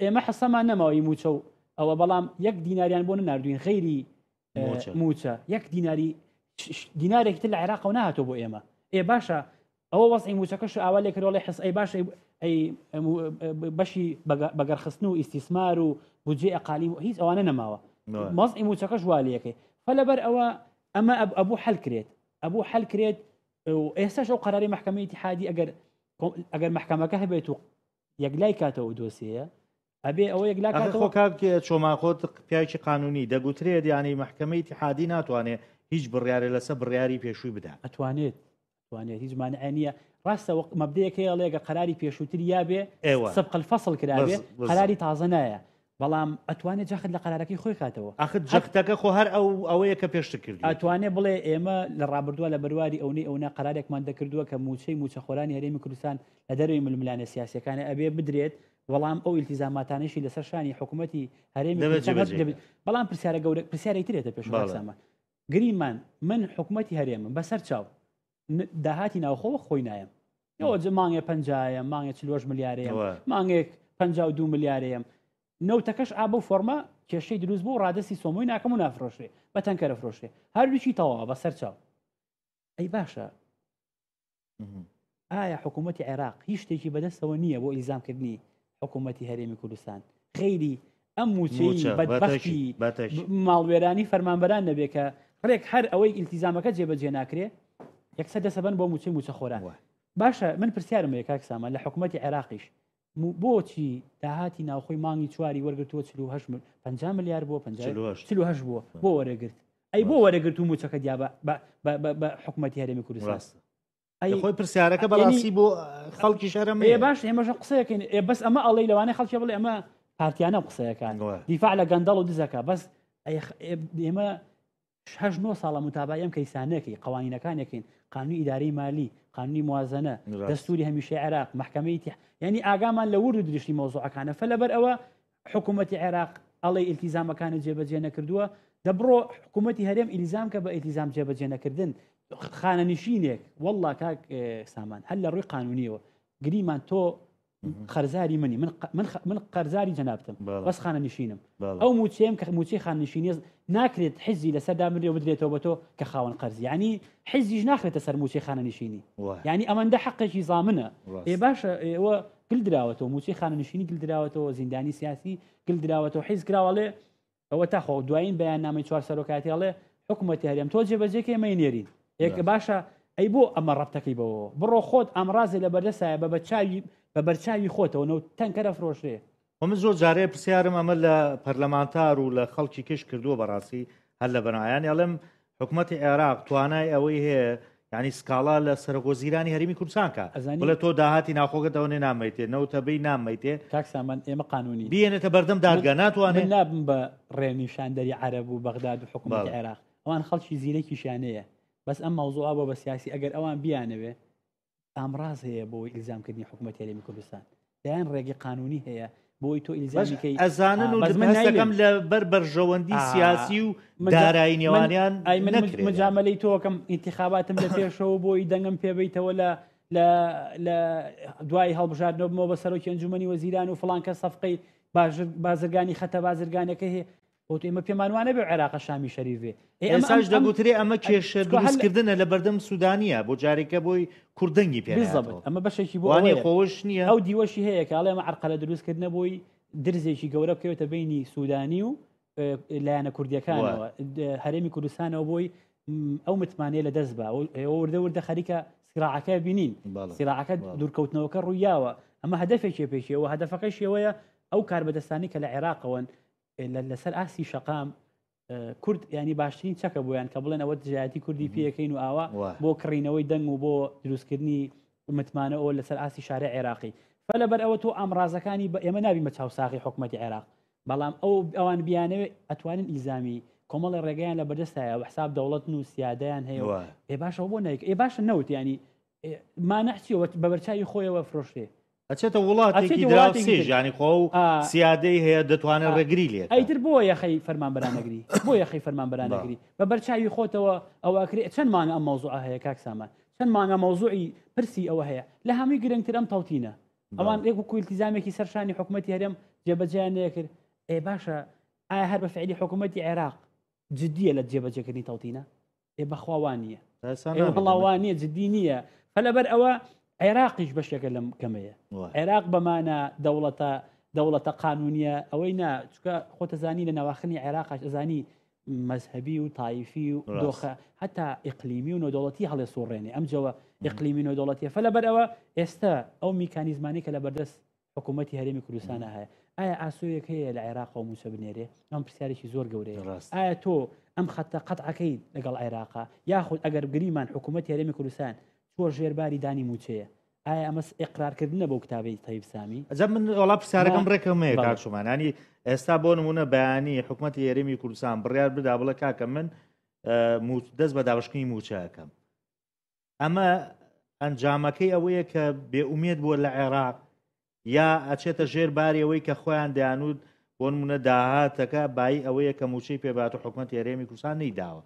ئێمە حسەمان نەماوە موچە و ئەوە بەڵام یەک دیناریان بۆ نەناردوین غەیری موچە یەک دیناری دینارێکی تر لە عێراقەوە نهاتۆ بۆ ئێمە ئێ باشە ئەوە وەزعی موچەکەش ئاوا لێکرۆڵی حس ئەی باشە ئەی بەشی بەگەرخستن و ئیسیسمار و بودجێ ئەقالیم هیچ ئەوانە نەماوە. مەزعی موچەکەش والەکەی فلەبەر ئەوە ئەمە ئەبوو حل کرێت ئەبوو حل کرێت ئێستاش ئەو قەراری مەحکەمەی ئیتیحادی ئەگەر ئەگەر مەحکەمەکە هەبێت و یەکلای کاتەوە دۆسیەیە ئەبێ ئەوە یەکلا کاتەوە خۆ کاک چۆمان خۆت پیاوێکی قانونی دەگوترێت یانی مەحکەمەی ئیتیحادی ناتوانێت هیچ بڕیارێ لەسەر بڕیاری پێشووی بدا. ئەتوانێت توانێت هیچ مانعێ نییە ڕاستە وەک مەبدەیەک هەیە ئەڵێ گە قەراری پێشووتر یابێ ئێوە سبق الفصل کرابێ قەراری تازە نایە بەڵام ئەتوانێت جەخت لە قەرارەکەی خۆی کاتەوە. ئاخر جەختەکە خۆ هەر ئەو ئەوەیە کە پێشتر کردوویەتی. ئەتوانێ بڵێ ئێمە لە ڕابردووە لە بەرواری ئەونەی ئەونە قەرارێکمان دەکردووە کە مووچەی مووچەخۆرانی هەرێمی کوردستان لە دەرەوەی ململانێ سیاسیەکانە ئەبێ بدرێت بەڵام ئەو ئیلتیزاماتانەشی لەسەر شانی حکوومەتی هەرێمی دەبێت کوردستان جێبەجێ دەبێت. بەڵام پرسیارە گەورە پرسیارێک ترێتە پێش بەڵێ. سامان گریمان من حکوومەتی هەرێمم بەسەر چاو داهاتی ناوخۆ وەک خۆی نایەم ئەوە مانگێ پەنجایە مانگێ چلوەش ملیارەیە مانگێک 52 ملیارەیەم نەوتەکەش ئا بەو فۆرمە کێشەی دروست بوو ڕادستی سۆمۆی ناکەم و نافرۆشێ بە تەنکەرە فرۆشێ هەردووکی تەواوە بەسەر چاو ئەی باشە ئایا حکوومەتی عێراق هیچ شتێکی بەدەستەوە نییە بۆ ئیلزامکردنی حکوومەتی هەرێمی کوردستان خەیری ئەم موچەی بەدبەختی ماڵوێرانی فەرمانبەران نەبێ کە ڕێک هەر ئەوەی ئیلتیزامەکە جێبەجێ ناکرێ یەکسەر دەسەبەن بۆ موچەی موچەخۆران باشە من پرسیارم هەیە کاک سامان لە حکوومەتی عێراقیش بۆچی داهاتی ناوخۆی مانگی چواری وەرگتووە 48 50 ملیار بووە 48 بووە بۆ وەرەگرت ئەی بۆ وەرەگرت و موچەکە دیا بە حکوومەتی هەرێمی کوردستان ئەی خۆی پرسیارەکە بەڕاستی بۆ خەڵکی شەرم ئێ باش ئێمەش قسەیەکەین ئێ بەس ئەمە ئەڵێ لەوانەیە خەڵکی بڵێ ئەمە پارتیانە قسەیەکان دیفاع لە گەندەڵ و دزەکە بەس ئێمە هەش نۆ ساڵە متابعی ئەم کەیسانەکەی قوانینەکانێکین قانونی ئیدارەی مالی قانونی موازنە دەستوری هەمیشە عێراق محکمەی یعنی ئاگامان لە ورد و درشتی مەوزوعەکانە فلەبەر ئەوە حکوومەتی عێراق ئەڵێ ئیلتیزامەکانی جێبەجێ نەکردووە دەبڕۆ حکوومەتی هەرێم ئیلزام کە بە ئیلتیزام جێبەجێ نەکردن خانەنشینێک والله کاک سامان هەر لە ڕووی قانونیەوە گریمان تۆ قەرزاری منی من من من قەرزاری جەنابتم بەس خانەنشینم ئەو موچەیەم کە موچەی خانەنشینی ناکرێت حیزی لەسەر دابنرێ و بدرێتەوە بە تۆ کە خاوەن قەرز یعنی حیزیش ناخرێتە سەر موچەی خانەنشینی یعنی ئەمەندە حەقێکی زامنە ئێ باشە ئێوە گل دراوەتەوە موچەی خانەنشینی گل دراوەتەوە زیندانی سیاسی گل دراوەتەوە حیز کراوەڵێ ئەوە تاخۆ دوایین بەیاننامەی چوار سەرۆکایەتی ئەڵێ حکوومەتی هەرێم تۆ جێبەجێ کە ئێمەی نێرین یەک باشە ئەی بۆ ئەمە ڕەبتەکەی بەوە بڕۆ خۆت ئامرازێ لە بەردەسایە بە بەچاوی بە بەرچاوی خۆتەوە نەوت تەنکەرە فرۆشرێ. خۆ من زۆر جارێ پرسیارم ئەمە لە پەرلەمانتار و لە خەڵکی کەش کردووە بەڕاستی هەر لە بەنایانی ئەڵێم حکومەتی عێراق توانای ئەوەی هەیە یعنی سکاڵا لە سەرۆک وەزیرانی هەرێمی کوردستان کا ئەزانی بڵێ تۆ داهاتی ناوخۆکەت ئەوەنەی نامەیتێ نەوتە بەی نامەیتێ کاک سامان ئێمە قانونین بیێنێتە بەردەم دادگا من ناتوانێ نابم بە ڕێنیشاندەری عەرەب و بەغداد و حکوومەتی بەڵێ. عێراق ئەوان خەڵکی زیرەکیشیان هەیە بەس ئەم مەوزوعە بۆ بە سیاسی ئەگەر ئەوان بیانەوێ ئامراز هەیە بۆ ئیلزامکردنی حکوومەتی هەرێمی کوردستان دەیان ڕێگەی قانونی هەیە بۆی تۆ ئیلزامی کەی ئەزانن و بەس من هەستەکەم نایلێم لە بەر بەرژەوەندی سیاسی و من جا- دارایی من نێوانیان ئەی من نەکرێت یانی. مجاملەی تۆکەم ئینتخاباتم لە پێشەوە بۆی دەنگم پێ بیتەوە لە لە لە دوای هەڵبژاردنەوە بمەوە بە سەرۆکی ئەنجومەنی وەزیران و فڵان کەس سەفقەی بازرگانی خەتە بازرگانەکە هەیە بۆ ئێمە پێمان وانە بێ عێراقە شامی شەریف بێ ئێساش دەگوترێ ئەمە کێشە دروستکردنە لە بەردەم سوودانیە بۆ جارێکە بۆی کوردەنگی پێ بالضبط ئەمە بەشێکی بۆ وانە خۆش نییە ئەو دیوەشی هەیە کە ئەڵێ ئەمە عەرقەلە دروستکردنە بۆی درزێکی گەورە بکەوێتە بینی سوودانی و لایەنە کوردیەکانەوە هەرێمی کوردستانەوە بۆی ئەو متمانەیە لە دەست بە ئێوە وردە وردە خەریکە سراعەکە بینین سراعەکە دوورکەوتنەوەکە ڕوویاوە ئەمە هەدفێکی پێشەوە هەدفەکە شێوەیە ئەو کاربەدەستانی کە لە عێراقەوەن لەسەر ئاستی شەقام کورد ینی باشترین چەکە بۆیان کە بڵێن ئەوە دژایەتی کوردی پێەکەین و ئاوا بۆ کڕینەوەی دەنگ و بۆ دروستکردنی متمانە ئەوە لەسەر ئاستی شارە عێراقی فلەبەر ئەوە تۆ ئامرازەکانی بە ئێمە نابی بە چاوساغی حکوومەتتی عێراق بەڵام ئەو ئەوان بیانەوێ ئەتوانن ئیزامی کۆمەڵی ڕێگەیان لە بەردەستایە و حساب دەوڵەتن و سیادەیان هەیە ئێ باشەوە بۆ نایک ئێ باشە نەوت ینی مانع چیەوە بە بەرچاوی خۆیەوە فرۆشرێ ئەچێتە وڵاتێکی دراوسێ ژانی خۆ و سیادەی هەیە دەتوانێت ڕێگری لێ ئەیتر بۆ یەخەی فەرمانبەران نەگری بۆ یەخەی فەرمانبەران نەگری بە بەرچاوی خۆتەوە ئەوە ئەکرێ چەند مانگە ئەم مەوزوعە هەیە کاک سامان چەند مانگە مەوزوعی پرسی ئەوە هەیە لە هەمووی گرنگتر ئەم تەوتینە ئەوان ێک وەکو التزامێکی سەر شانی حکوومەتی هەرێم جێبەجێیان نەکرد ئێ باشە ئایا هەر بە فعلی حکوومەتی عێراق جدیە لە جێبەجێکردنی تەوتینە ئێ بەخوا وا نییە وەڵا وا نییە جدی نییە فلەبەر ئەوە عێراقیش بەشێکە لەم کەمەیە عێراق بەمانە دەوڵەتە دەوڵەتە قانونیە ئەوەی نا چکە خۆتەزانی لە ناواخنی عێراقاش ئەزانی مەزهەبی و تایفی و دۆخە هەتا ئیقلیمی و نۆدەوڵەتی هەڵێ سوڕێنێ ئەم جەوە ئیقلیمی نۆدەوڵەتیە فە لەبەر ئەوە ئێستا ئەو میکانیزمانی کە لە بەردەست حکوومەتتی هەرێمی کوردستانە هەیە ئایا ئاسۆیەک هەیە لە عێراقەوە موچە بنێرێ ئەم پرسیارێکی زۆر گەورەیە ئایا تۆ ئەم خەتە قەتعەکەی لەگەڵ عێراقا یاخود ئەگەر گریمان حکوومەت هەرێمی کوردستان چوە ژێرباری دانی موچەیە ئایا ئەمە ئیقرارکردنە بەو کتابەی تەیب سامی؟ ئەجا من وەڵا پرسیارەکەم ڕێکەم هەیە کاک چۆمان ینی ئێستا بۆ نمونە بەیانی حکوومەتی هەرێمی کوردستان بڕیار بدا بڵێ کاکە من دەست بە دابشکردنی موچەکەم ئەمە ئەنجامەکەی ئەوەیە کە بێئومێد بووە لە عێراق یا ئەچێتە ژێر باری ئەوەی کە خۆیان دەیانوت بۆ نمونە داهاتەکە بایی ئەوەیە کە موچەی پێبات و حکوومەت هەرێمی کوردستان نەیداوە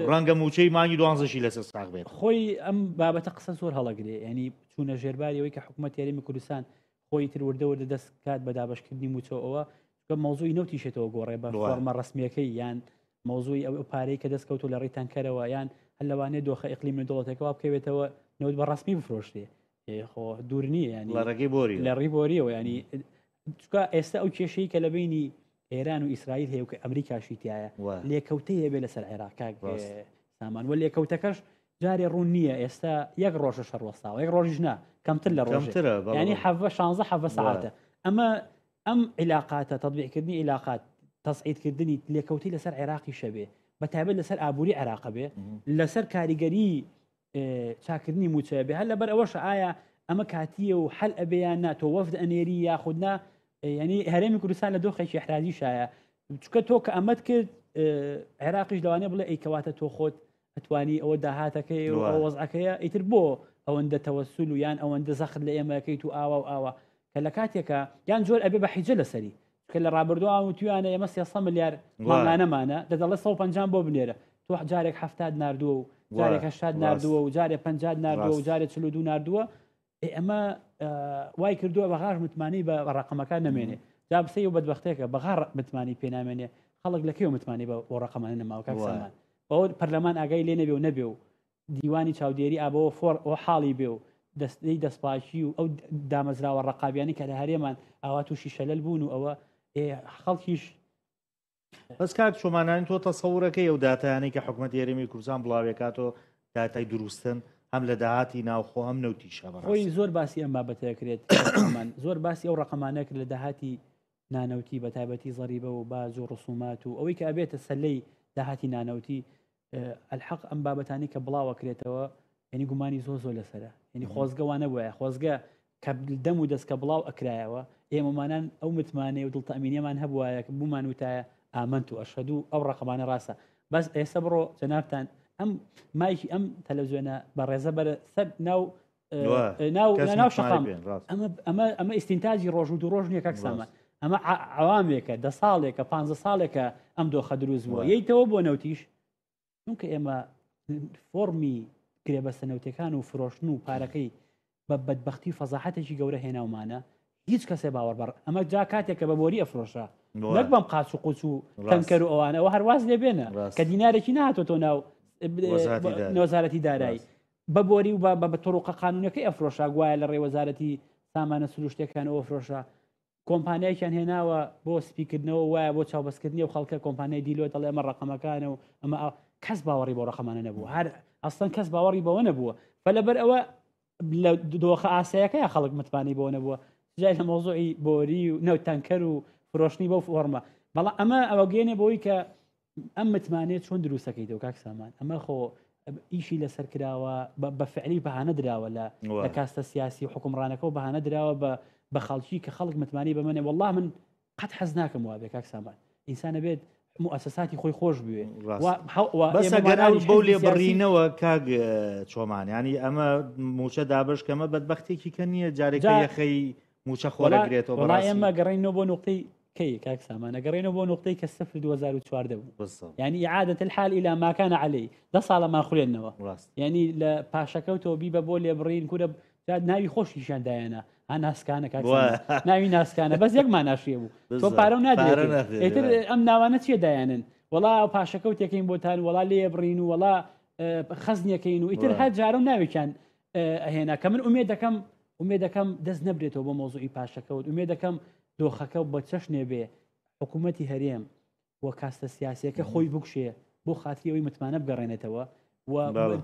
ڕەنگە موچەی مانگی دوانزەشی لەسەر ساغ بێت. خۆی ئەم بابەتە قسە زۆر هەڵەگرێ ینی چوونە ژێرباری ئەوەی کە حکوومەت هەرێمی کوردستان خۆی تر وردە وردە دەست کات بە دابشکردنی موچەوە کە مەوزوعی نەوتیشێتەوە گۆڕێ بە فۆرمە ڕسمیەکەی یان مەوزوعی ئەو پارەی کە دەست کەوتو لە ڕێی تەنکەرەوە یان هەر لەوانەیە دۆخە ئیقلیمی دەوڵەتەکەەوە بکەوێتەوە نەوت بە ڕسمی بفرۆشرێ خۆ دوور نییە ینی لە ڕێگەی بۆری لە ڕی بۆریەوە ینی چکە ئێستا ئەو کێشەی کە لە بینی ئێران و ئیسرائیل هەیە و کە ئەمریکاشی تایە لێکەوتەی هەبێ لەسەر عێراق کاک سامان و لێکەوتەکەش جارێ ڕوون نییە ئێستا یەک ڕۆژە شەڕ وەستاوە یەک ڕۆژیش نا کەمتر لە ڕۆژ ینی حەڤە شانزە حەڤە سەعاتە ئەمە ئەم عیلاقاتە تەطبیقکردنی عیلاقات تەسعیدکردنی لێکەوتی لەسەر عێراقی شەبێ بە تایبەت لەسەر ئابووری عێراقە بێ لەسەر کاریگەری چاکردنی مووچە بێ هەر لەبەر ئەوەشە ئایا ئەمە کاتیە و حل ئەبێ یان نا تۆ وەفد ئەنێری یاخود نا ینی هەرێمی کوردستان لە دۆخێکی احرازی شایە چکە تۆ کە ئەمەت کرد عێراقیش لەوانەیە بڵێ ئەی کەواتە تۆ خۆت ئەتوانی ئەوە داهاتەکەی و ئەو وەزعەکەیە ئیتر بۆ ئەوەندە تەوەسول و یان ئەوەندە زەخت لە ئێمەکەیت و ئاوا و ئاوا کە لە کاتێکە یان جۆر ئەبێ بە حیجە لەسەری کە لە ڕابردوو ئاوم وتویانە ئێمە 300 ملیار مانگانەمانە دە دەڵێ 150 بۆ بنێرە تۆ جارێک هەفتاد ناردووە و جارێک هەشتاد ناردووە و جارێ 50 ناردووە و جارێ 42 ناردووە ئەمە وای کردووە بەغاش متمانەی بە ڕقەمەکان نەمێنێ جا بسەی و بەدبختێکە بەغا متمانی پێ نامێنێ خەڵک لە کێ متمانی بە ڕقەمانە نەماوە کاک سامان بەوە پەرلەمان ئاگای لێ نەبێ و نەبێ و دیوانی چاودێری ئابەوە فۆر ئەو حاڵی بێ و دەستەی دەستپاکی و ئەو دامەزراوە ڕقابیانی کە لە هەرێمان ئاوا تووشی شەلەل بوون و ئەوە خەڵکیش بەس کاک چۆمانانی تۆ تەسەورەکەی ئەو داتایانەی کە حکومەتی هەرێمی کوردستان بڵاوێکاتەوە داتای دروستن هەم لە داهاتی ناوخۆ هەم نەوتیشە خۆی زۆر باسی ئەم بابەتە کرێت زۆر باسی ئەو ڕقەمانە کرد لە داهاتی نانەوتی بە تایبەتی زەریبە و باج و ڕسومات و ئەوەی کە ئەبێتە سەلەی داهاتی نانەوتی ئەلحەق ئەم بابەتانی کە بڵاوە کرێتەوە یعنی گومانی زۆر زۆر لەسرە یعنی خۆزگە وانە بووە خۆزگە کە دەم و دەستکە بڵاو ئەکرایەوە ئێمەمانان ئەو متمانەیە و دڵتەمینیەمان هەبوایە کە بوومان وتایە ئامنت و ئەشهدو ئەو ڕقەمانە ڕاستە بەس ئێستا بڕۆ جەنابتان ئەم مایکی ئەم تەلەڤزیۆنە بە ڕێزە بەرە سەر ناو ناو ناو شەقام ئەمە ئەمە ئەمە ئیستینتاجی ڕۆژ و دوو ڕۆژ نییە کاک سامان ئەمە عوامێکە دە ساڵێکە پ ساڵێکە ئەم دۆخە دروست بووە یەیتەوە بۆ نەوتیش چونکە ئێمە فۆرمی گرێبەستە نەوتەکان و فرۆشتن و پارەکەی بە بەدبختی و فەزاحەتێکی گەورە هێناومانە هیچ کەسێ باوەڕ بەڕ ئەمە جا کاتێک کە بە بۆری ئەفرۆشە نەک بەم قاچ و قوچ و تەنکەر و ئەوانەوە هەرواز لێ بێنە کە دینارێکی نهاتۆتۆ ناو نۆزارەتی دارایی بە بۆری و بە بە تڕوقە قانونەکەی ئەفرۆشا گوایە لە ڕێی وەزارەتی سامانە سروشتەکانەوە فرۆشا کۆمپانیایکیان هێناوە بۆ سپیکردنەوە وایە بۆ چاوبەستکردنی و خەڵکە کۆمپانیای دیلۆ دەڵێ ئەمە ڕقەمەکانە و ئەمە کەس باوەڕی بۆ ڕقەمانە نەبوو هەر ئەسڵەن کەس باوەڕی بەوە نەبووە فلەبەر ئەوە لە دۆخە ئاسایەکەی خەڵک متمانەی بۆ نەبووە جای لە مۆزوعی بۆری و نەوت تەنکەر و فرۆشتنی بەو فۆرمە بەڵام ئەمە ئەوە گەێنێ بۆی کە ئەم متمانەیە چۆن دروستەکەیتەوە کاک سامان ئەمە خۆ ئیشی لەسەر کراوە بە فعلی بەهانە دراوە لە لە کاستە سیاسی و حکومڕانەکە و بەهانە دراوە بە بە خەڵکی کە خەڵک متمانەی بەمەنێ والله من قەت حەز ناکەم وابێ کاک سامان ئینسانە بێت مؤسساتی خۆی خۆش بوێ بەو لێ بڕینەوە کاک چۆمان ینی ئەمە موچە دابش کەمە بەدبختێکی کە نییە جارێک یەخەی موچە خۆرەگرێتەوە وڵا ئێمە گەڕینەوە بۆ نقطەی کەی کاک سامان ئەگەڕێنەوە بۆ نقطەی کە سفر 2014 بوو بالضبط. یعنی ئعادة الحال إلى ما كان عليه دە ساڵە مان خولێنەوە ڕاست یعنی لە پاشەکەوتەوە بیبە بۆ لێبڕین کورە جا ناوی خۆشیشیان دایەنا ها ناسکانە کاک وا. سامان. ناوی ناسکانە بەس یەک ماناشیە بوو تۆ بالضبط. پارە و پارە نادرێت نادرێت، ئیتر وا. ئەم ناوانە چیە دایانن وەڵا پاشەکەوتێکین بۆتان وەڵا لێبڕین و وەڵا خەزنیەکەین و ئیتر وا. هەر جارە و ناوێکیان ئەهێنا کە من ئومێد دەکەم ئومێد دەکەم دەست نەبرێتەوە بۆ مۆزوعی پاشەکەوت ئومێد دەکەم دۆخەکە بە چەشنێ بێ حکوومەتی هەرێم و کاستە سیاسیەکە خۆی بکشێ بۆ خاتری ئەوەی متمانە بگەڕێنێتەوە و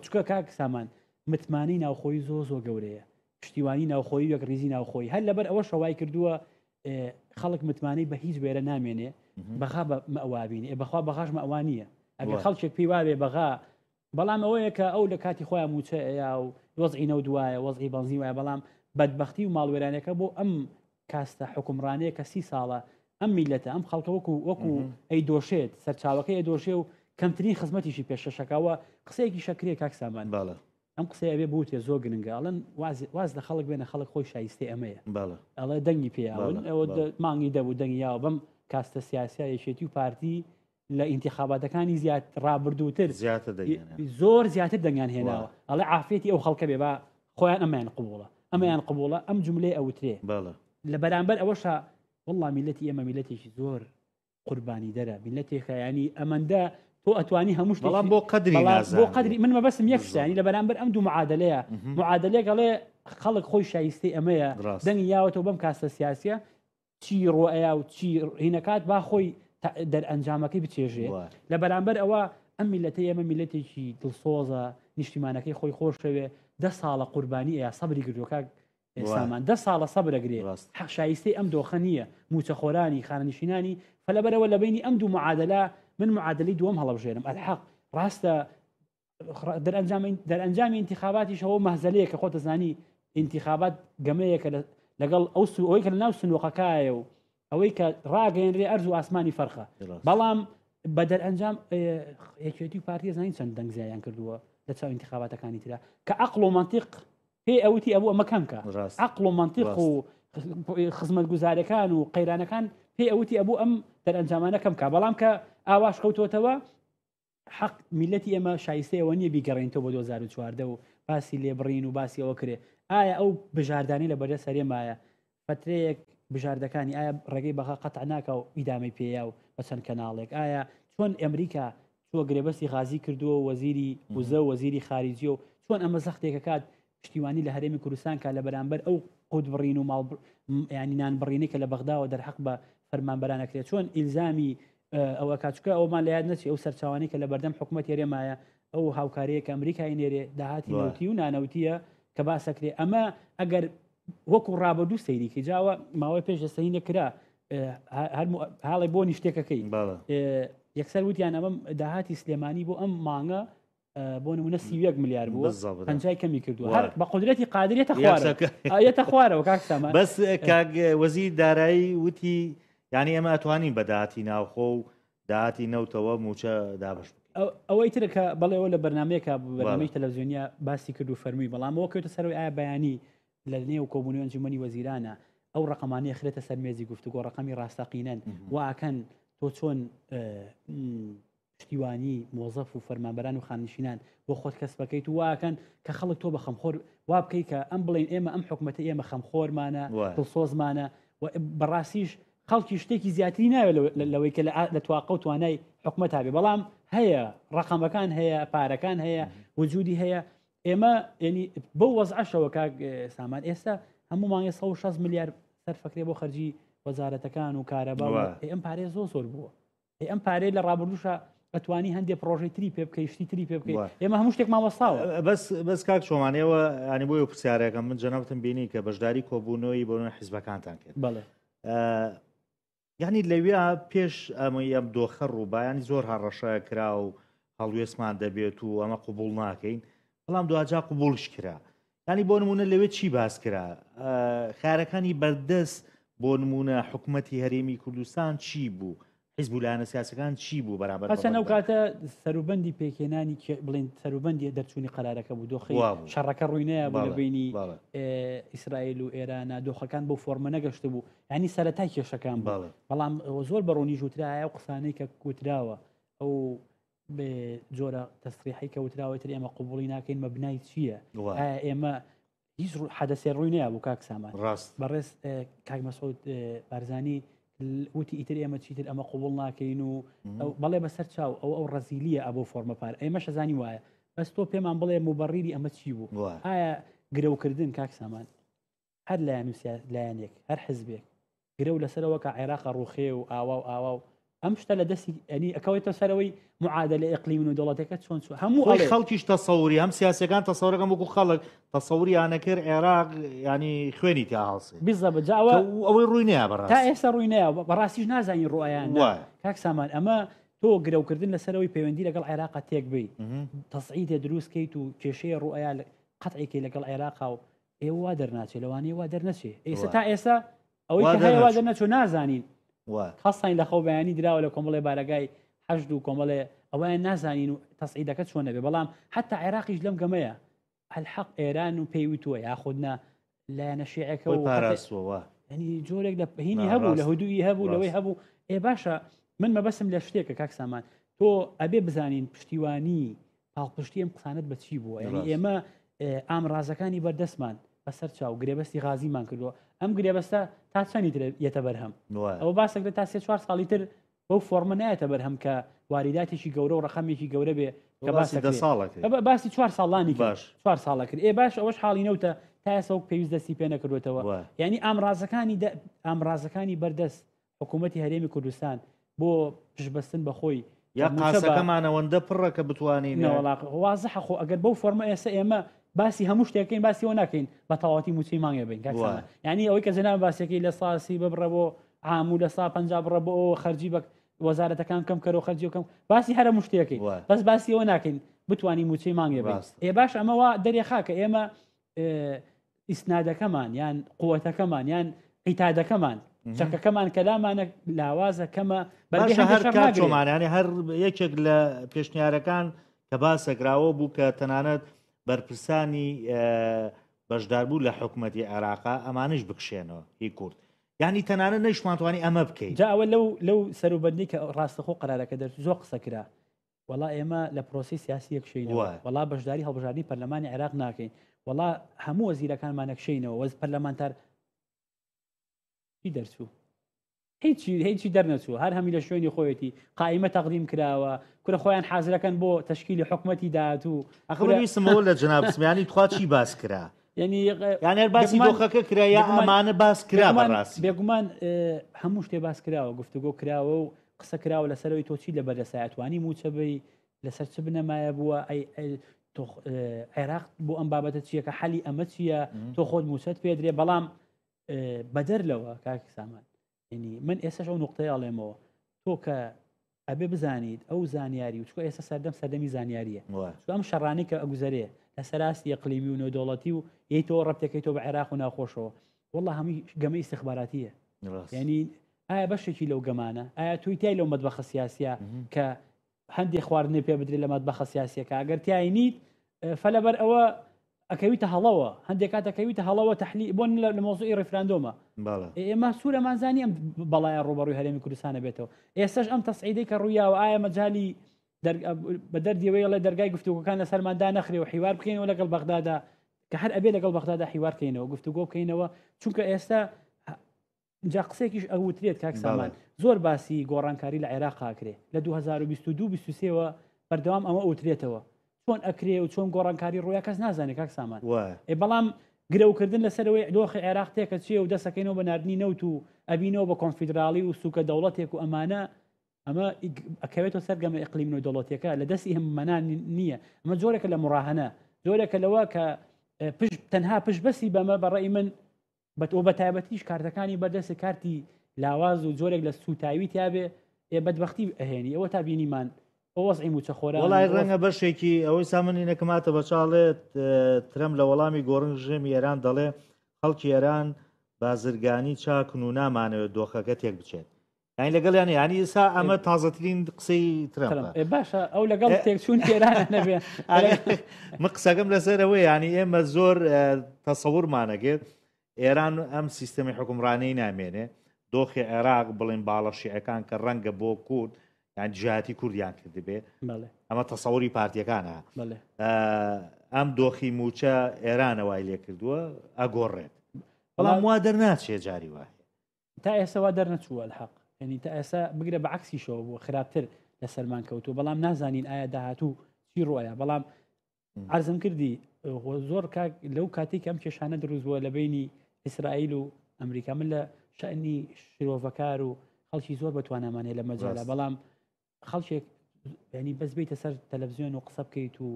چکە کاک سامان متمانەی ناوخۆی زۆ زۆ گەورەیە پشتیوانی ناوخۆی یەک ریزی ناوخۆی هەر لەبەر ئەوە شەوای کردووە خەڵک متمانەی بە هیچ وێرە نامێنێ بەغا بە مەوابینێ بەخوا بەغاش مەوانیە نییە ئەگەر خەڵکێک پێی وابێ بەغا بەڵام ئەوەیە کە ئەو لە کاتی خۆیان موچە ئەیا و وەزعی نەوت وایە وەزعی بەنزین وایە بەڵام بەدبەختی و ماڵوێرانەکە بۆ ئەم کاستە حکومڕانەیە کە سی ساڵە ئەم میلەتە ئەم خەڵکە وەکو وەکو ئەی دۆشێت سەرچاوەکەی ئەدۆشێ و کەمترین خزمەتیشی پێشەشەکەوە قسەیەکی شەکرێ کاک سامان بەڵێ ئەم قسەیە ئەبێ بوتێ زۆر گرنگە ئەڵێن واز واز لە خەڵک بێنە خەڵک خۆی شایستەی ئەمەیە بەڵێ ئەڵێ دەنگی پێیاون ئەوە مانگی دەبوو دەنگی یاوە بەم کاستە سیاسیا یەکێتی و پارتی لە ئینتیخاباتەکانی زیاد ڕابردووتر زیاتر دەنگیان هێنا. زۆر زیاتر دەنگیان هێناوە ئەڵێ عافیەتی ئەو خەڵکە بێ با خۆیان ئەمەیان قبوڵە ئەمەیان قبوڵە ئەم جملەی ئەوترێ بەڵێ لە بەرامبەر ئەوەشا والله میلەتی ئێمە میلەتێکی زۆر قوربانی دەرە میلەتێکە ینی ئەمەندە تۆ ئەتوانی هەموو شتێکی بەڵام بۆ قەدری بەڵام بۆ نازانرێ. قەدری من مەبەستم یەک شتە بالضبط. ینی لە بەرامبەر ئەم دوو معادلەیە معادلەیەک ئەڵێ خەڵک خۆی شایستەی ئەمەیە ڕاست. دەنگی یاوەتەوە بەم کاستە سیاسیە چی ڕوئەیا و چی هینەکات با خۆی دەرئەنجامەکەی بچێژێ لە بەرامبەر ئەوە ئەم میلەتەی ئێمە میلەتێکی دڵسۆزە نیشتیمانەکەی خۆی خۆشەوێ دە ساڵە قوربانی ئەیا سەبری گرتووە کاک سامان دە ساڵە سەبرەگرێ شایستەی ئەم دۆخە نییە موچەخۆرانی خانەنشینانی فلەبەرەوە لە بینی ئەم دوو معادلە من معادلی دووەم هەڵبژێرم ئەلحەق ڕاستە دەرئەنجامی ئینتیخاباتیش ئەوە مەهزەلەیە کە خۆت دەزانی ئینتیخابات گەمەیەکە لەگەڵ ئەو سو ئەوەی کە لە ناو سنووقەکایە و ئەوەی کە ڕاگەیەنرێ ئەرز و ئاسمانی فەرخە بەڵام بە دەرئەنجام یەکێتی و پارتی زانین چەند دەنگ زیایان کردووە لە چاو ئینتیخاباتەکانی ترا کە عقل و منطق پێ ئەوتی ئەبوو ئەمە کەم کە عقل و منطق و خزمەتگوزارەکان و قەیرانەکان پێ ئەوتی ئەبوو ئەم دەرئەنجامانە کەم کە بەڵام کە ئاواش کەوتۆتەوە حەق میلەتی ئێمە شایستەی ئەوە نییە بیگەڕێنیتەوە بۆ 2014 و باسی لێبڕین و باسی ئەوە کرێ ئایا ئەو بژاردانەی لە بەردەست هەرێمایە فترەیەک بژاردەکانی ئایا ڕێگەی بەغا قەتع ناکا و ئیدامەی پێیا و بە چەند کەناڵێک ئایا چۆن ئەمریکا چوە گرێبەستی غازی کردووە وەزیری وزە و وەزیری خارجیە و چۆن ئەمە زەختێکەکات پشتیوانی لە هەرێمی کوردستان کا لە بەرامبەر ئەو قوت بڕین و ماڵ ینی نان بڕینی کە لە بەغداوە دەرحەق بە فەرمانبەران ئەکرێت چۆن ئیلزامی ئەوە کاچکە ئەومان لە یاد نەچی ئەو سەرچاوانی کە لە بەردەم حکوومەت هەرێمایە ئەو هاوکاریە کە ئەمریکای نێرێ داهاتی نەوتی و نانەوتیە کە باسەکرێ ئەمە ئەگەر وەکو ڕابردوو سەیریکی جاوە ماوەی پێش دەستەی نەکرا هەر هاڵێ بۆ نیشتێکەکەی یەکسەر وتیان ئەمە داهاتی سلێمانی بۆ ئەم مانگە بۆ نمونە 31 ملیار بووە پەنجای کەمی کردووە هەر بە قدرەتی قادرێتە خوارەوە خوارەوە کاک سامان بەس کاک وەزیر دارایی وتی یعنی ئێمە ئەتوانین بە داهاتی ناوخۆ و داهاتی نەوتەوە موچە دابش ئەوەی ترە کە بەڵێەوە لە بەرنمەیەکە بەرنامەی تەلەڤزیۆنیا باسی کرد و فەرمووی بەڵام ئەوە کەوتە سەرەوەی ئایا بەیانی لە نێو کۆبوونەوەی ئەنجومەنی وەزیرانە ئەو ڕقەمانەیە خرێتە سەر مێزی گفتوگۆ ڕقەمی ڕاستەقینەن واکەن تۆ چۆن پشتیوانی مۆزەف و فەرمانبەران و خانەنشینان بۆ خۆت کەسب بکەیت و واکەن کە خەڵک تۆ بە خەمخۆر وا بکەیت کە ئەم بڵێن ئێمە ئەم حکومەتە ئێمە خەمخۆرمانە دڵسۆزمانە و بەڕاستیش خەڵکی شتێکی زیاتری ناوێت لەوەی کە لە تواقە و توانای حکومەت هەبێ بەڵام هەیە ڕقەمەکان هەیە پارەکان هەیە وجودی هەیە ئێمە ینی بەو وەزعەشەوە کاک سامان ئێستا هەموو مانگێ 160 ملیار سەرفەکرێ بۆ خەرجی وەزارەتەکان و کارەبا ئەم پارەیە زۆر زۆر بووە ئەی ئەم پارەیە لە ڕابردووشا ئەتوانی هەندێ پرۆژەی تری پێ بکەی شتی تری پێ بکەی ئێمە هەموو شتێکمان وەستاوە بەس بەس کاک چۆمانەوە ینی بۆی پرسیارەکەم من جەنابتم بینی کە بەشداری کۆبوونەوەی بۆ حیزبەکانتان کرد بەڵێ یعنی لەویا پێش ئەمەی ئەم دۆخە ڕووبایانی زۆر هەڕەشە کرا و هەڵوێستمان دەبێت و ئەمە قوبول ناکەین بەڵام دواجار قوبوڵش کرا ینی بۆ نمونە لەوێ چی باس کرا خارەکانی بەردەست بۆ نمونە حکوومەتی هەرێمی کوردستان چی بوو حیزب و لایەنە سیاسەکان چی بوو بەرامبەر هەرچەند ئەو کاتە سەروبەندی پێکهێنانی بڵێن سەروبەندی دەرچوونی قەرارەکە بوو دۆخی شەڕەکە ڕووی نەیابوو لە بینی ئیسرائیل و ئێرانە دۆخەکان بۆ فۆرمە نەگەشت بوو ینی سەرەتای کێشەکان بوو بەڵام زۆر بە ڕوونی ژوترایە و قسانەی کە کوتراوە ئەو جۆرە تەسریحی کە وتراوە تر ئێمە قوبوڵی ناکەین مەبنای چییە ئێمە هیچ حەدەسێ ڕووی نەیابوو کاک سامان ڕاست بەڕێز کاک مەسعود بارزانی وتی ئیتر ئێمە چیتر ئەمە قوبڵ ناکەین و بەڵێ بەسەر چاو ئەو ئەو ڕەزیلیە ئەبۆ فۆرمە پار ئێمە شەزانی وایە بەس تۆ پێمان بڵێ مبەڕیری ئەمە چی بوو ئایا گرەوکردن کاک سامان هەر لایەن و لایەنێک هەر حزبێک گرەو لەسەرەوە کە عێراق ڕوخێ و ئاوا و ئاوا و ئەم شتە لە دەستی ئەنی ئەکەوێتە سەرەوەی معادلە ئیقلیمن و دەوڵەتەکە چۆن چوو هەموو خۆی خەڵکیش تەسەوری هەم سیاسەکان تەسەورەکەم وەکو خەڵک تەسەوریانە کرد عێراق ینی خوێنی تیا هەڵسێ بزەبە جاوە ئەوەی ڕووی نیا بەڕاست تا ئێستا ڕووی نیا بەڕاستیش نازانی ڕوئیان کاک سامان ئەمە تۆ گرەوکردن لەسەرەوەی پەیوەندی لەگەڵ عێراقا تێک بی تەسعیدێ دروست کەیت و کێشەیە ڕوئیا قەتعێکی لەگەڵ عێراقا و ئێوە وا دەرناچێ لەوانەیە وا دەرنەچێ ئێستا تا ئێستا ئەوەی کە هەیە وا دەرنەچۆ نازانین خاستانی لە خەو بەیانی دراوە لە کۆمەڵێ بارەگای حەشد و کۆمەڵێ ئەویان نازانین و تەسعیدەکە چۆن نەبێ بەڵام حتا عێراقیش لەم گەمەیە الحق ئێران و پێی وتووە یاخود نا لایەنە شیعەکە و پاراستووە ینی جۆرێک لە هینی هەبوو لە هدوئی هەبوو لەوەی هەبوو ئێ باشە من مەبەسم لە شتێکە کاک سامان تۆ ئەبێ بزانین پشتیوانی پاڵپشتی ئەم قسانەت بە چی بووە یعنی ئێمە ئامرازەکانی بەردەستمان بەسەر چاو گرێبەستی غازیمان کردووە ئەم گرێبەستە تا چەندی تر یەتە بەرهەم ئەوە باسێک تا سێ چوار ساڵی تر بەو فۆرمە نایەتە بەرهەم کە واریداتێکی گەورە و ڕقەمێکی گەورە بێ کە باسی دە ساڵە باسی چوار ساڵانی باش چوار ساڵە کرد ئێ باش ئەوەش حاڵی نەوتە تا ئێستا وەک پێویست دەستی پێ نەکردوێتەوە یعنی ئامرازەکانی ئامرازەکانی بەردەست حکوومەتی هەرێمی کوردستان بۆ پشتبەستن بە خۆی یا قاسەکەمان ئەوەندە پڕە کە بتوانین وازحە خۆ ئەگەر بەو فۆرمە ئێستا ئێمە باسی هەموو شتێکین باسی ئەوە ناکەین بە تەواوەتی موچەی مانگێ بین یعنی ئەوەی کە جەناب باسیەکەی لە ساسی ببڕە بۆ عام و لە سا پ بڕە بۆ ئەوە خەرجی بە وەزارەتەکان کەم کەرەوە خەرجی کەم باسی هەرە مشتێکەکەی بەس باسی ئەوە ناکەین بتوانین موچەی مانگێ بین ئێ باش ئەمەوە دەرێخا کە ئێمە ئیسنادەکەمان یان قوتەکەمان یان عیتادەکەمان چەکەکەمان کەلامانە لاوازە کەمە بەرگەی هەر کاچۆمانیانی هەر یەکێک لە پێشنیارەکان کە باسەکراوە بوو کە تەنانەت بەرپرسانی بەشداربوو لە حکوومەتتی عێراقا ئەمانش بکشێنەوە هی کورد یعنی تەنانەت نەیشمانتوانی ئەمە بکەین جا ئەوە لەو لەو سەروبەندی کە ڕاستەخۆ قرارەکە دەرچ زۆر قسە کرا وەڵا ئێمە لە پرۆسەی سیاسی یەکشەینەوە وەڵا بەشداری هەڵبژاردنی پەرلەمانی عێراق ناکەین وەڵا هەموو وەزیرەکانمان نەکشینەوە وەز پەرلەمانتار چی دەرچوو هیچی هیچی دەرنەچوو هەر هەمی لە شوێنی خۆیەتی قائیمە تەقدیم کراوە کورە خۆیان حازرەکەن بۆ تەشکیلی حکومەتی داهاتوو ئەخبەریسمەوە لە جناب سمیانی تخوا چی باس کرا یعنی یان هەر باسی دۆخەکە کرا یا ئەمانە باس کرا بەڕاستی بێگومان هەموو شتێ باس کراوە گفتوگۆ کراوە و قسە کراوە لەسەرەوەی تۆ چی لە بەردەسایە توانی موچە بی لەسەر چ بنەمایە بووە ئەی عێراق بۆ ئەم بابەتە چییە کە حەلی ئەمە چییە تۆ خۆت موچەت پێدرێ بەڵام بەدەر لەوە کاک سامان یعنی من ئێسش ئەو نقطەیە ئەڵێمەوە تۆ کە ئەبێ بزانیت ئەو زانیاری و چکە ئێستا سەردەم سەردەمی زانیاریە ئەم شەڕانی کە ئەگوزەرێ لە سەراستی ئەقلیمی و نێودەوڵەتی و یتەوە ڕەتەکەی تۆ بە عێراق و ناخۆشەوە والله هەمووی گەمە ئیسیخباراتیە ینی ئایا بەشێکی لەو گەمانە ئایا توی تای لەو مەدبەخە سیاسە کە هەندێک خواردنی پێ بدرێت لە مەدبەخە سیاسەکە ئەگەر تای نیت فەلەبەر ئەوە ئەکەویتە هەڵەوە هەندێک کات ئەکەویتە هەڵەوە تحلی بۆن لە مۆزوعی ڕیفراندۆمە ئێمە سوورەمانزانی ئەم بەڵایە ڕوبەڕووی هەرێمی کوردستانە بێتەوە ئێستش ئەم تەسعیدەی کە ڕوویاوە ئایا مەجای بە دەردیەوەی ڵێ دەرگای گفتوگۆکان لەسەرماندا نەخرێ و حیوار بکەینەوە لەگەڵ بەغدادا کە هەر ئەبێ لەگەڵ بەغدادا حیوار کەینەوە گفتوگۆ بکەینەوە چونکە ئێستا جا قسێکیش ئەوترێت کاک سامان زۆر باسی گۆڕانکاری لە عێراق ئاکرێ لە 2022 23ەوە بەردەوام ئەمە ئەوترێتەوە چۆن ئەکرێ و چۆن گۆڕانکاری ڕوویا کەس نازانێت کاک سامان ئێ بەڵام گرەوکردن لەسەرەوەی دۆخی عێراق تێکە چیە و دەسەکەینەوە بە ناردنی نەوت و ئەبینەوە بە کۆنفیدراڵی و سوکە دەوڵەتێک و ئەمانە ئەمە ئەکەوێتەوە سەر گەمە ئیقلیم نێودەوڵەتیەکە لە دەستی هەموومانان نییە ئەمە جۆرێکە لە مڕاهەنە جۆرێکە لەوە کە پشت تەنها پشت بەسی بەمە بەڕێی من بەتەوە بە تایبەتیش کارتەکانی بەردەست کارتی لاواز و جۆرێک لە سوتاوی تیاابێ ئێ بەدبختی ئەهێنی ئەوە تا بینیمان ئەو وەزعی موچەخۆران وڵای ڕەنگە بەشێکی ئەوەی سامنی نەکەماتە بەچاڵێت ترەم لە وەڵامی گۆڕن ژێمی ئێران دەڵێ خەڵکی ئێران بازرگانی چاکن و نامانەوێت دۆخەکە تێک بچێت یانی لەگەڵیان یانی ئێستا ئەمە تازەترین قسەی ترەمپە باشە ئەو لەگەڵ تێکچوون ئێران نەبێ من قسەکەم لەسەر ئەوەیە ینی ئێمە زۆر تەسەورمانەکرد ئێران ئەم سیستەمی حکومڕانەی نامێنێ دۆخی عێراق بڵین باڵە شیعەکان کە ڕەنگە بۆ کورد یان دژایەتی کوردیان کردبێ ئەمە تەسەوری پارتیەکانە ئەم دۆخی موچە ئێرانە وای لێ کردووە ئەگۆڕێت بەڵام وا دەرناچێ جاری وایە تا ئێستا وا دەرنەچووە الحق یعنی تا ئێستا بگرە بە عکسیشەوە بووە خراپتر لەسەرمان کەوتووە بەڵام نازانین ئایا داهاتوو چی ڕۆیە بەڵام عرضم کردی زۆر کاک لەو کاتێک ئەم کێشانە دروست بووە لە بینی ئیسرائیل و ئەمریکا من لە شەنی شرۆڤەکار و خەڵکی زۆر بەتوانامان هەیە لە مەجالە بەڵام خەڵکێک ینی بەس بیتە سەر تەلەڤزیۆن و قسە بکەیت و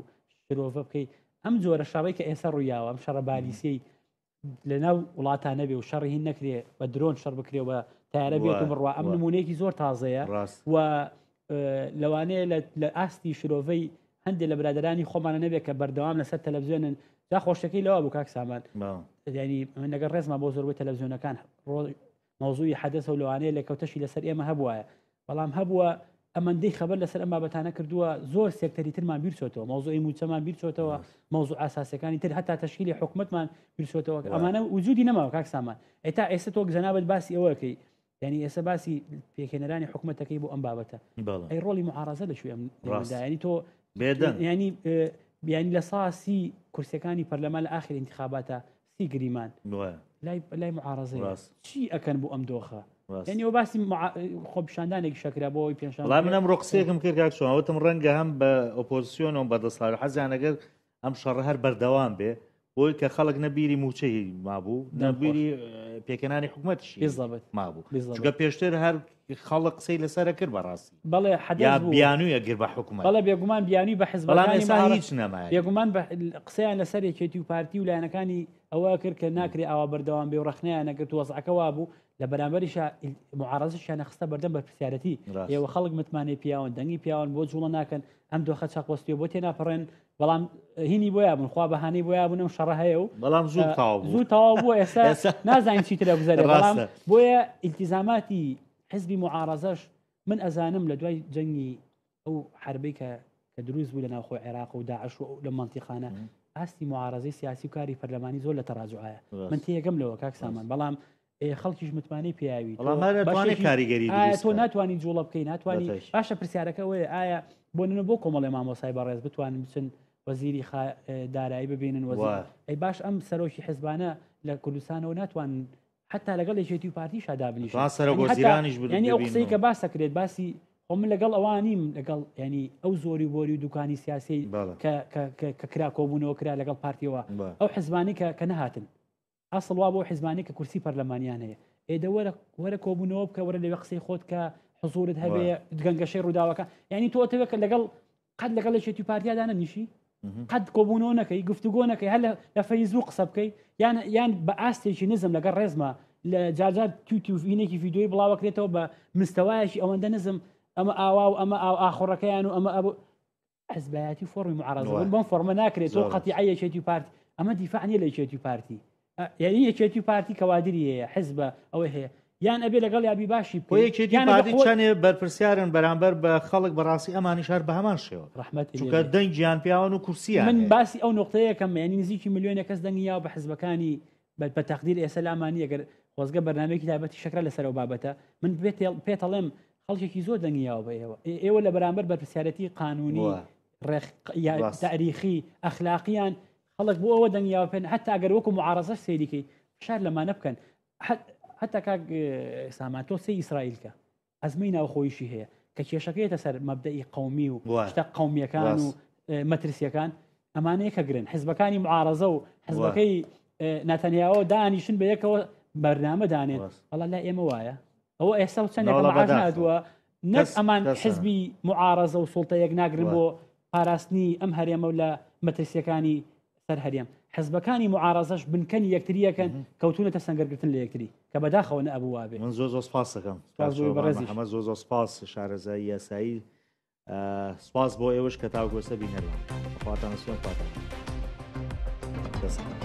شرۆڤە بکەیت ئەم جۆرە شەڕی کە ئێستا ڕوویاوە ئەم شەڕە بالیسیەی لە ناو وڵاتان نەبێ و شەڕی هین نەکرێ بە درۆن شەڕ بکرێ و تارە بێت و بڕوا ئەم نمونەیەکی زۆر تازەیە و لەوانەیە لە ئاستی شرۆڤەی هەندێک لە برادرانی خۆمانە نەبێت کە بەردەوام لەسەر تەلەڤزیۆنن جا خۆشەکەی لەوە بوو کاک سامان ینی من لەگەڵ ڕێزما بۆ زۆربەی تەلەڤزیۆنەکان مەوزوعی حەدەسە و لەوانەیە لێکەوتەشی لەسەر ئێمە هەبوایە بەڵام هەبووە ئەمەندەی خەبەر لەسەر ئەم بابەتانە کردووە زۆر سێکتەری ترمان بیرچۆتەوە مەوزوعی موچەمان بیرچۆتەوە مەوزوع ئاساسەکانی تر هەتا تەشکیلی حکومەتمان بیرچۆتەوە ئەمانە وجودی نەماوە کاک سامان ئێتا ئێستا تۆ جەنابت باسی ئەوەکەی یعنی ئێستا باسی پێکهێنەرانی حکومەتەکەی بۆ ئەم بابەتە ئەی ڕۆڵی معارەزە لە کوێ ئەم ڕاستە تۆ ینی بیانی لە ساسی کورسەکانی پەرلەمان لە ئاخر انتخاباتە سی گریمان لای لای معارەزە چی ئەکەن بۆ ئەم دۆخە یعنی ئەو باسی خۆپیشاندانێکی شەکرا بۆ ئەوی پێنج وڵام من ئەمڕۆ قسەیەکم کرد کاک چۆن وتم ڕەنگە هەم بە ئۆپۆزیسیۆن و بە دەسەڵات حەزیان ئەگەر ئەم شەڕە هەر بەردەوام بێ بۆی کە خەڵک نە بیری مووچەی مابوو نە بیری پێکهێنانی حکومەتیشی مابوو چونکە پێشتر هەر خەڵک قسەی لەسەرە کرد بەڕاستی بەڵێ یا بیانوویە گر بە حکومەت بەڵێ بێگومان بیانووی بە حزبەکانی ئێستا هیچ نەمایە بێگومان قسەیان لەسەر یەکێتی و پارتی و لایەنەکانی ئەوە کرد کە ناکرێ ئاوا بەردەوام بێ و ڕەخنەیان نەگرت وەزعەکە وابوو لە بەرامبەریشا معارەزەشیان خستە بەردەم بەرپرسیارەتی ئێوە خەڵک متمانەی پیاون دەنگی پیاون بۆ جوڵە ناکەن ئەم دۆخە چەقبەستووە بۆ تێناپەڕێن بەڵام هینی بۆیا بوون خوا بەهانەی بۆیا بوون ئەم شەڕە هەیە و بەڵام زوو تەواو بوو زوو تەواو بوو ئێستا نازانین چیتر گوزەرێ بەڵام بۆیە ئیلتیزاماتی حزبی معارەزەش من ئەزانم لە دوای جەنگی ئەو حربەی کە کە دروست بوو لە ناوخۆی عێراق و داعش و لە مەنتیقانە ئاستی معارەزەی سیاسی و کاری پەرلەمانی زۆر لە تەراجوعایە من تێگەم لەوە کاک سامان بەڵام خەڵکیش متمانەی پیاوی کاریگەری تۆ ناتوانانی جوڵە بکەی ناتوانانی باشە پرسیارەکە ئەوەیە ئایا بۆ نە بۆ کۆمەڵی مامۆسای بەڕێز بتوانن بچن وەزیری دارایی ببینن وەزیر ئەی باش ئەم سەرۆکی حزبانە لە کوردستانەوە ناتوانن حتا لەگەڵ یەکێتی و پارتیشا دابنیشن ینی ئەو قسەی کە باس دەکرێت باسی خۆ من لەگەڵ ئەوان نیم لەگەڵ ینی ئەو زۆری و بۆری و دوکانی سیاسی کە کرا کۆبوونەوە کرا لەگەڵ پارتیەوە ئەو حزبانی کە نەهاتن ئەسڵ وا بۆ حزبانی کە کورسی پەرلەمانیان هەیە ئێدە وەرە وەرە کۆبوونەوە بکە وەرە لەوێ قسەی خۆت کە حزورت هەبێ گەنگەشەی ڕووداوەکە یعنی تۆ تەوێ کە لەگەڵ قەت لەگەڵ یەکێتی و پارتیا دانەنیشی قەت کۆبوونەوە نەکەی گفتوگۆ نەکەی هەر لە فەیسبوک قسە بکەی یان یان بە ئاستێکی نزم لەگەڵ ڕێزما لە جارجار تویت و ڤینێکی ڤیدیۆی بڵاوەکرێتەوە بە مستەوایەکی ئەوەندە نزم ئەمە ئاوا و ئەمە ئاو ئاخۆڕەکەیان و ئەمە ئەبوو حزبایەتی فۆڕمی معارەزە بوون بەم فۆرمە ناکرێت تۆ قەتیعە یەکێتی و پارتی ئەمە دیفاع نییە لە یەکێتی و پارتی یعنی یەکێتی و پارتی کەوادری هەیە حزبە ئەوەی هەیە یان ئەبێ لەگەڵ یابی باشی بۆ یەکێتی پارتی چەنێ بەرپرسیارن بەرامبەر بە خەڵک بەڕاستی ئەمانیش هەر بە هەمان شێوە ڕەحمەت چونکە دەنگیان پیاوان و کورسیان من باسی ئەو نقطەیەکەم یعنی نزیکی ملیۆنێک کەس دەنگی یاوە بە حزبەکانی بە تەقدیر ئێستا لامان نییە گەر خۆزگە بەرنمەیەکی تایبەتی شەکرە لەسەر ئەو بابەتە من پێتەڵێم خەڵکێکی زۆر دەنگی یاوە بە ئێوە ئێوە لە بەرامبەر بەرپرسیارەتی قانونی تاریخی ئەخلاقیان خەڵک بۆ ئەوە دەنگی یاوە پێن حتا ئەگەر وەکو معارەزەش سەیریکەی فشار لەمانە بکەن حتا کاک سامان تۆ سەی ئیسرائیل کە ئەزمەی ناوخۆیشی هەیە کە کێشەکەیەتە سەر مەبدەئی قومی و شتە قومیەکان و مەترسیەکان ئەمانەیە کە گرن حزبەکانی معارەزە و حزبەکەی ناتەنیاوە دانیشن بە یەکەوە بەرنامە دانێن بەڵام لا ئێمە وایە ئەوە ئێستا و چەندێک ناتوە نەک ئەمان حزبی معارەزە و سوڵتە یەک ناگرن بۆ پاراستنی ئەم هەرێمە و لە مەترسیەکانی سەر هەرێم حزبەکانی معارەزەش بنکەنی یەکتریەکەن کەوتونەتە سەنگەرگرتن لە یەکتری کە بەداخەوە نەئەبوو وابێ. من زۆر زۆر سپاس دەکەم محەممەد زۆر زۆر سپاس شارەزایی یاسایی سپاس بۆ ئێوەش کە تاوگۆسە بینەران خواتان سوێن خواتان دەست.